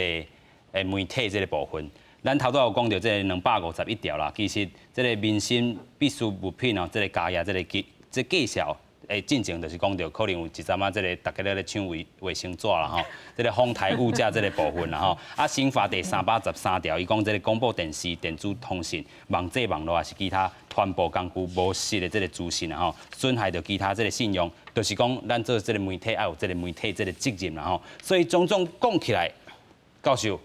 媒體這个部分。咱頭拄有講著這个251條啦，其實這个民生必需物品哦，這个交易這个這介紹，進前就是講著可能有一陣仔這个大家咧搶衛生紙啦吼，這个哄抬物價這个部分啦吼。啊，刑法第313條，伊講這个廣播電視、電子通訊、網際網路抑是其他傳播工具無實的這个資訊啦吼，損害著其他這个信用，就是講咱做這个媒體愛有這个媒體這个責任啦吼。所以種種講起來，教授，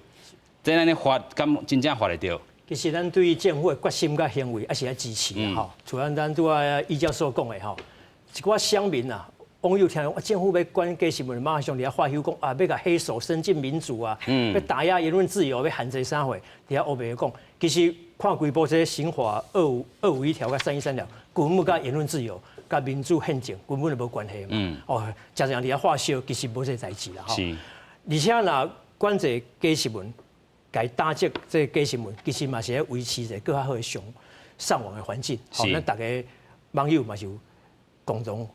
這按呢罰敢真正罰會著？其實咱對政府的決心佮行為，還是愛支持啦吼。除了咱拄仔易教授講的吼，一寡鄉民啊，網友聽講政府欲管假新聞，馬上佇遐發唏講啊，欲共黑手伸進民主啊，欲打壓言論自由，欲限制啥貨，佇遐烏白講。其實看規部這个刑法251條佮313條，根本佮言論自由、佮民主憲政根本就無關係嘛。哦，誠濟人佇遐發燒，其實無這个代誌啦吼。而且若管制假新聞，共打擊這个假新聞，其實嘛是咧維持一个閣較好的上網的環境。吼，咱逐个網友嘛是有共同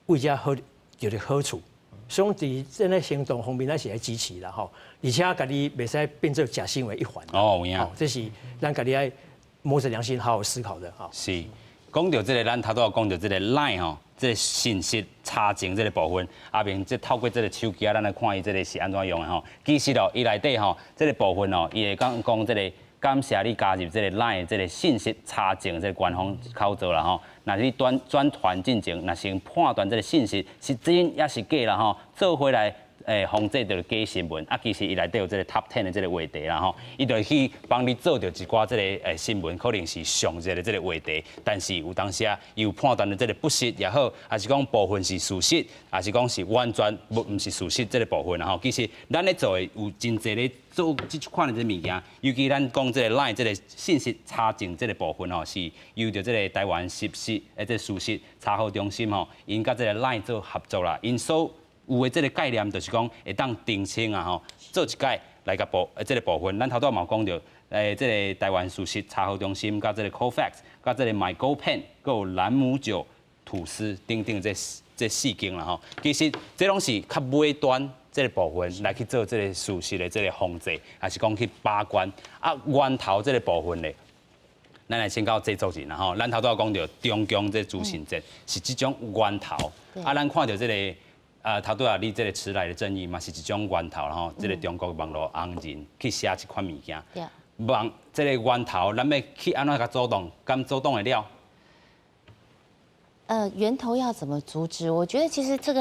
為這好著著好處。所以佇這个行動方面，咱是愛支持啦吼。而且家己袂使變做假新聞一環。哦，有影。這是咱家己愛摸著良心好好思考的吼。是，講著這个，咱頭拄仔講著這个 LINE 吼，這个信息查證這个部分，阿明這透過這个手機啊，咱來看伊這个是按怎用的吼。其實哦，伊內底吼，這个部分哦，伊會講講這个感謝你加入這个 LINE 這个信息查證這个官方操作啦吼。若是你轉傳進前，若先判斷這个信息是真抑是假啦吼，做伙來防制著假新聞，啊，其實伊內底有這個 top ten 的這個話題啦吼，伊就去幫你做著一寡這個新聞，可能是上熱的這個話題，但是有當時啊，伊有判斷的這個不實也好，還是講部分是事實，還是講是完全無毋是事實這個部分啦吼。其實咱咧做的有真濟咧做這款的這物件，尤其咱講這個 LINE 這個信息查證這個部分吼，是由著這個台灣實時這個事實查核中心吼，𪜶佮這個 LINE 做合作啦，𪜶所有的這個概念就是講會當澄清啊吼，做一擺來共部這個部分，咱頭拄仔嘛有講著，這個台灣事實查核中心佮這個 Cofacts，佮這個 MyGoPen，閣有蘭姆酒吐司等等這四間啦吼，其實這攏是較尾端這個部分來去做這個事實的這個防制，還是講去把關啊源頭這個部分咧。咱來請教製作人啦吼，咱頭拄仔講著中共這資訊戰是這種源頭，啊，咱看著這個啊頭拄仔你這個遲來的正義嘛是一種源頭啦吼，這個中國網路紅人去寫這款物件，網這個源頭，咱欲去按怎共阻擋，敢阻擋會了？源頭要怎麼阻止？我覺得其實這個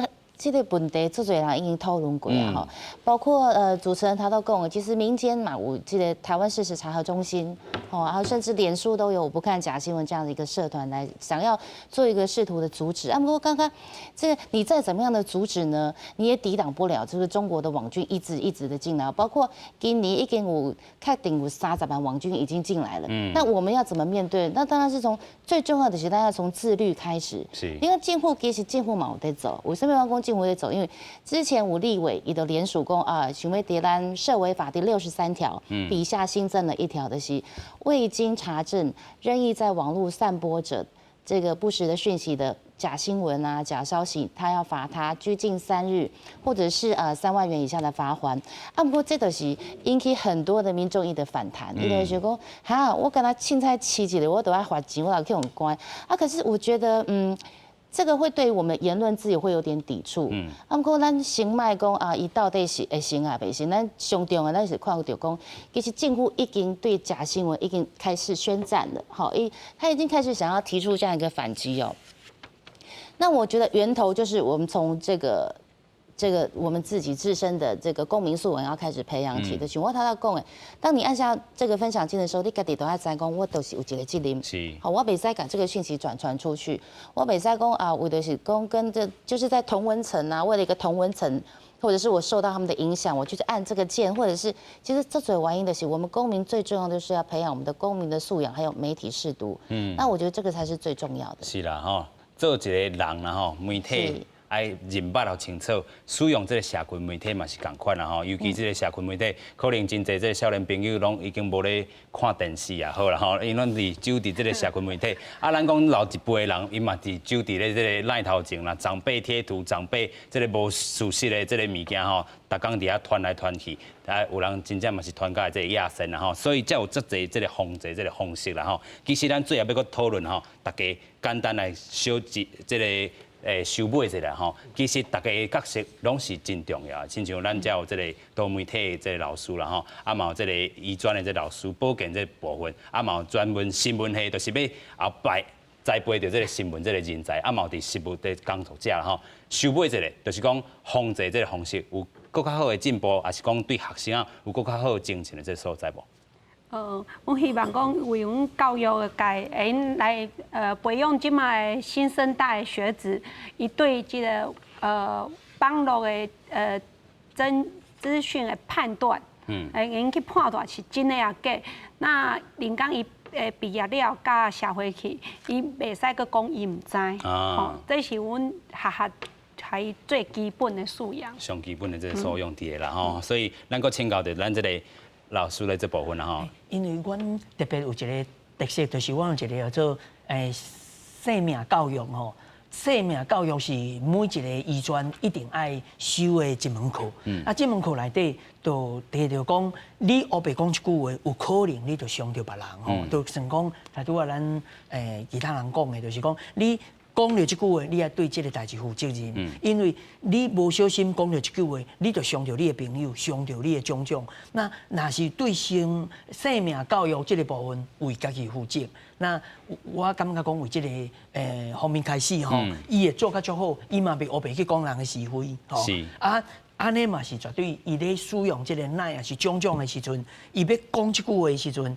問題，足濟人已經討論過啊，吼，包括主持人他都講，其實民間嘛，有這個台灣事實查核中心，哦，然後甚至臉書都有我不看假新聞這樣的一個社團來想要做一個試圖的阻止。啊，不過剛剛這個你再怎麼樣的阻止呢，你也抵擋不了這個中國的網軍一直一直的進來，包括今年已經有確定有30萬網軍已經進來了。那我們要怎麼面對？那當然是從最重要的是，大家從自律開始。因為政府其實政府嘛有佇做，為什麼我講政府佇做？因為之前吳立委伊就聯署講啊，想欲佇咱涉違法第63條底下新增了一條的是未經查證任意在網路散播者這個不實的訊息的假新聞啊、假消息，他要罰他拘禁3日，或者是3萬元以下的罰鍰。啊，不過這就是引起很多的民眾伊的反彈，伊就是講，哈，我敢若凊彩飼一个，我都愛罰錢，我就去予關。啊，可是我覺得，這個會對我們言論自由會有點抵觸。啊，毋過咱先莫講啊，伊到底是會成抑袂成？咱上重要的咱是看著講，其實政府已經對假新聞已經開始宣戰了。好，他已經開始想要提出這樣一個反擊哦。那我覺得源頭就是我們從這個我們自己自身的這個公民素養要開始培養起的。像我頭拄講的，當你按下這個分享鍵的時候，你家己都愛知講，我都是有一個責任。好，我袂使共這個訊息轉傳出去，我袂使講啊，為的是講跟這就是在同溫層啊，為了一個同溫層，或者是我受到他們的影響，我就是按這個鍵，或者是其實這最原因的是，我們公民最重要的是要培養我們的公民的素養，還有媒體識讀。那我覺得這個才是最重要的。是啦，吼，做一個人啦，吼，媒體。愛認捌予清楚，使用這個社群媒體嘛是仝款啦吼，尤其這個社群媒體，可能真濟這個少年朋友攏已經無咧看電視也好啦吼，𪜶攏佇守佇這個社群媒體。啊，咱講老一輩人，𪜶嘛佇守佇咧這個 LINE 頭前啦，長輩貼圖、長輩這個無事實的這個物件吼，逐工佇遐傳來傳去，啊，有人真正嘛是傳甲這個野生啦吼，所以才有遮濟這個防制這個方式啦吼。其實咱最後欲閣討論吼，大家簡單來小一這個。收尾一下吼，其實大家的角色攏是真重要，親像咱遮有這個多媒體的這個老師啦吼，啊嘛有這個醫專的這個老師，保健這個部分，啊嘛有專門新聞系，就是欲後擺栽培著這個新聞這個人才，啊嘛有佇實務的工作者啦吼。收尾一個，就是講防制這個方式有閣較好的進步，抑是講對學生啊有閣較好精進的這個所在無？我希望講為阮教育的界，會用來培養這馬的新生代學子，伊對這個網路的真資訊的判斷，會用去判斷是真的抑假。那臨講伊畢業了，到社會去，伊袂使閣講伊毋知，吼，這是阮學校予伊最基本的素養。上基本的這個素養佇咧啦吼，所以咱閣請教著咱這個老師咧這部分啦吼。因為阮特別有一個特色，就是阮有一個叫做生命教育吼。生命教育是每一個醫專一定愛修的一門課。啊，這門課內底就提著講，你烏白講一句話，有可能你就傷著別人吼。就算講，頭拄仔咱其他人講的，就是講你講著這句話，你愛對這個代誌負責任，因為你無小心講著這句話，你就傷著你的朋友，傷著你的種種。那若是對生命教育這個部分為家己負責，那我感覺講為這個方面開始吼，伊會做較足好，伊嘛袂烏白去講人的是非吼。啊。按呢嘛是絕對，伊咧使用這个 LINE 抑是種種的時陣，伊欲講這句話的時陣，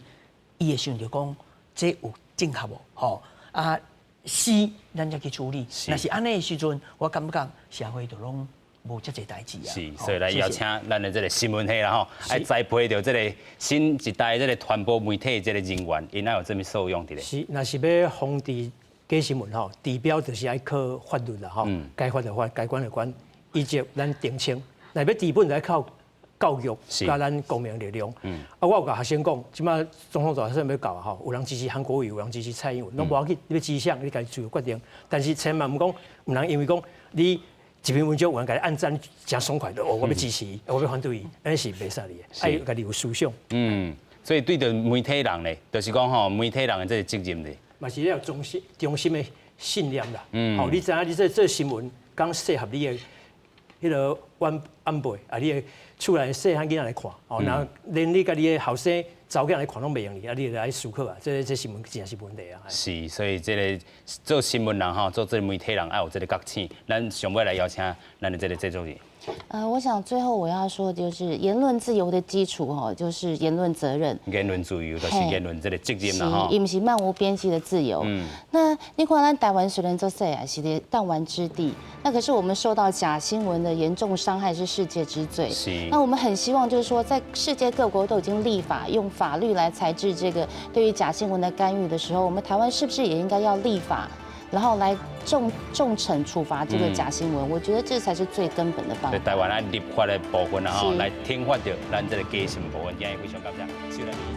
伊會想著講這有正確無？吼啊是，咱才去處理。若是按呢的時陣，我感覺社會就攏無遮濟代誌啊。是，所以來邀請咱的這个新聞系啦吼，愛栽培著這个新一代這个傳播媒體這个人員，𪜶愛有這物素養佇咧。是，若是欲防治假新聞吼，治標就是愛靠法律啦吼，該罰就罰，該關就關，以及咱澄清。若欲治本就愛靠教育佮咱公民力量。啊，我有共學生講，這擺總統大選欲到啊吼，有人支持韓國瑜，有人支持蔡英文，攏無要緊，你欲支持啥，你家己自由決定。但是千萬毋講，毋通因為講你一篇文章有人共你按讚誠爽快，哦，我欲支持伊，我欲反對伊，按呢是袂使的，愛家己有思想。嗯，所以對著媒體人咧，就是講吼，媒體人的這个責任咧，嘛是要有忠心、忠心的信念啦。吼，你知影你這這新聞敢適合你的彼个晚晚輩啊，你的厝內細漢囡仔來看，哦，若連你佮你的後生查某囝來看攏袂用去，啊，你就愛思考啊，這這新聞真正是問題啊。是，所以這个做新聞人吼，做這个媒體人愛有這个覺醒。咱上尾來邀請咱的這个製作人。我想最後我要說，就是言論自由的基礎吼，就是言論責任。言論自由就是言論這个責任啦吼。伊毋是漫無邊際的自由。那你看咱台灣雖然做細啊，是個彈丸之地，那可是我們受到假新聞的嚴重傷害是世界之最。那我們很希望就是說，在世界各國都已經立法用法律來裁制這個對於假新聞的干預的時候，我們台灣是不是也應該要立法？然後來重重懲處罰這個假新聞，我覺得這才是最根本的方法。台灣愛立法的部分啊，吼，來懲罰著咱這个假新聞部分，今日非常感謝。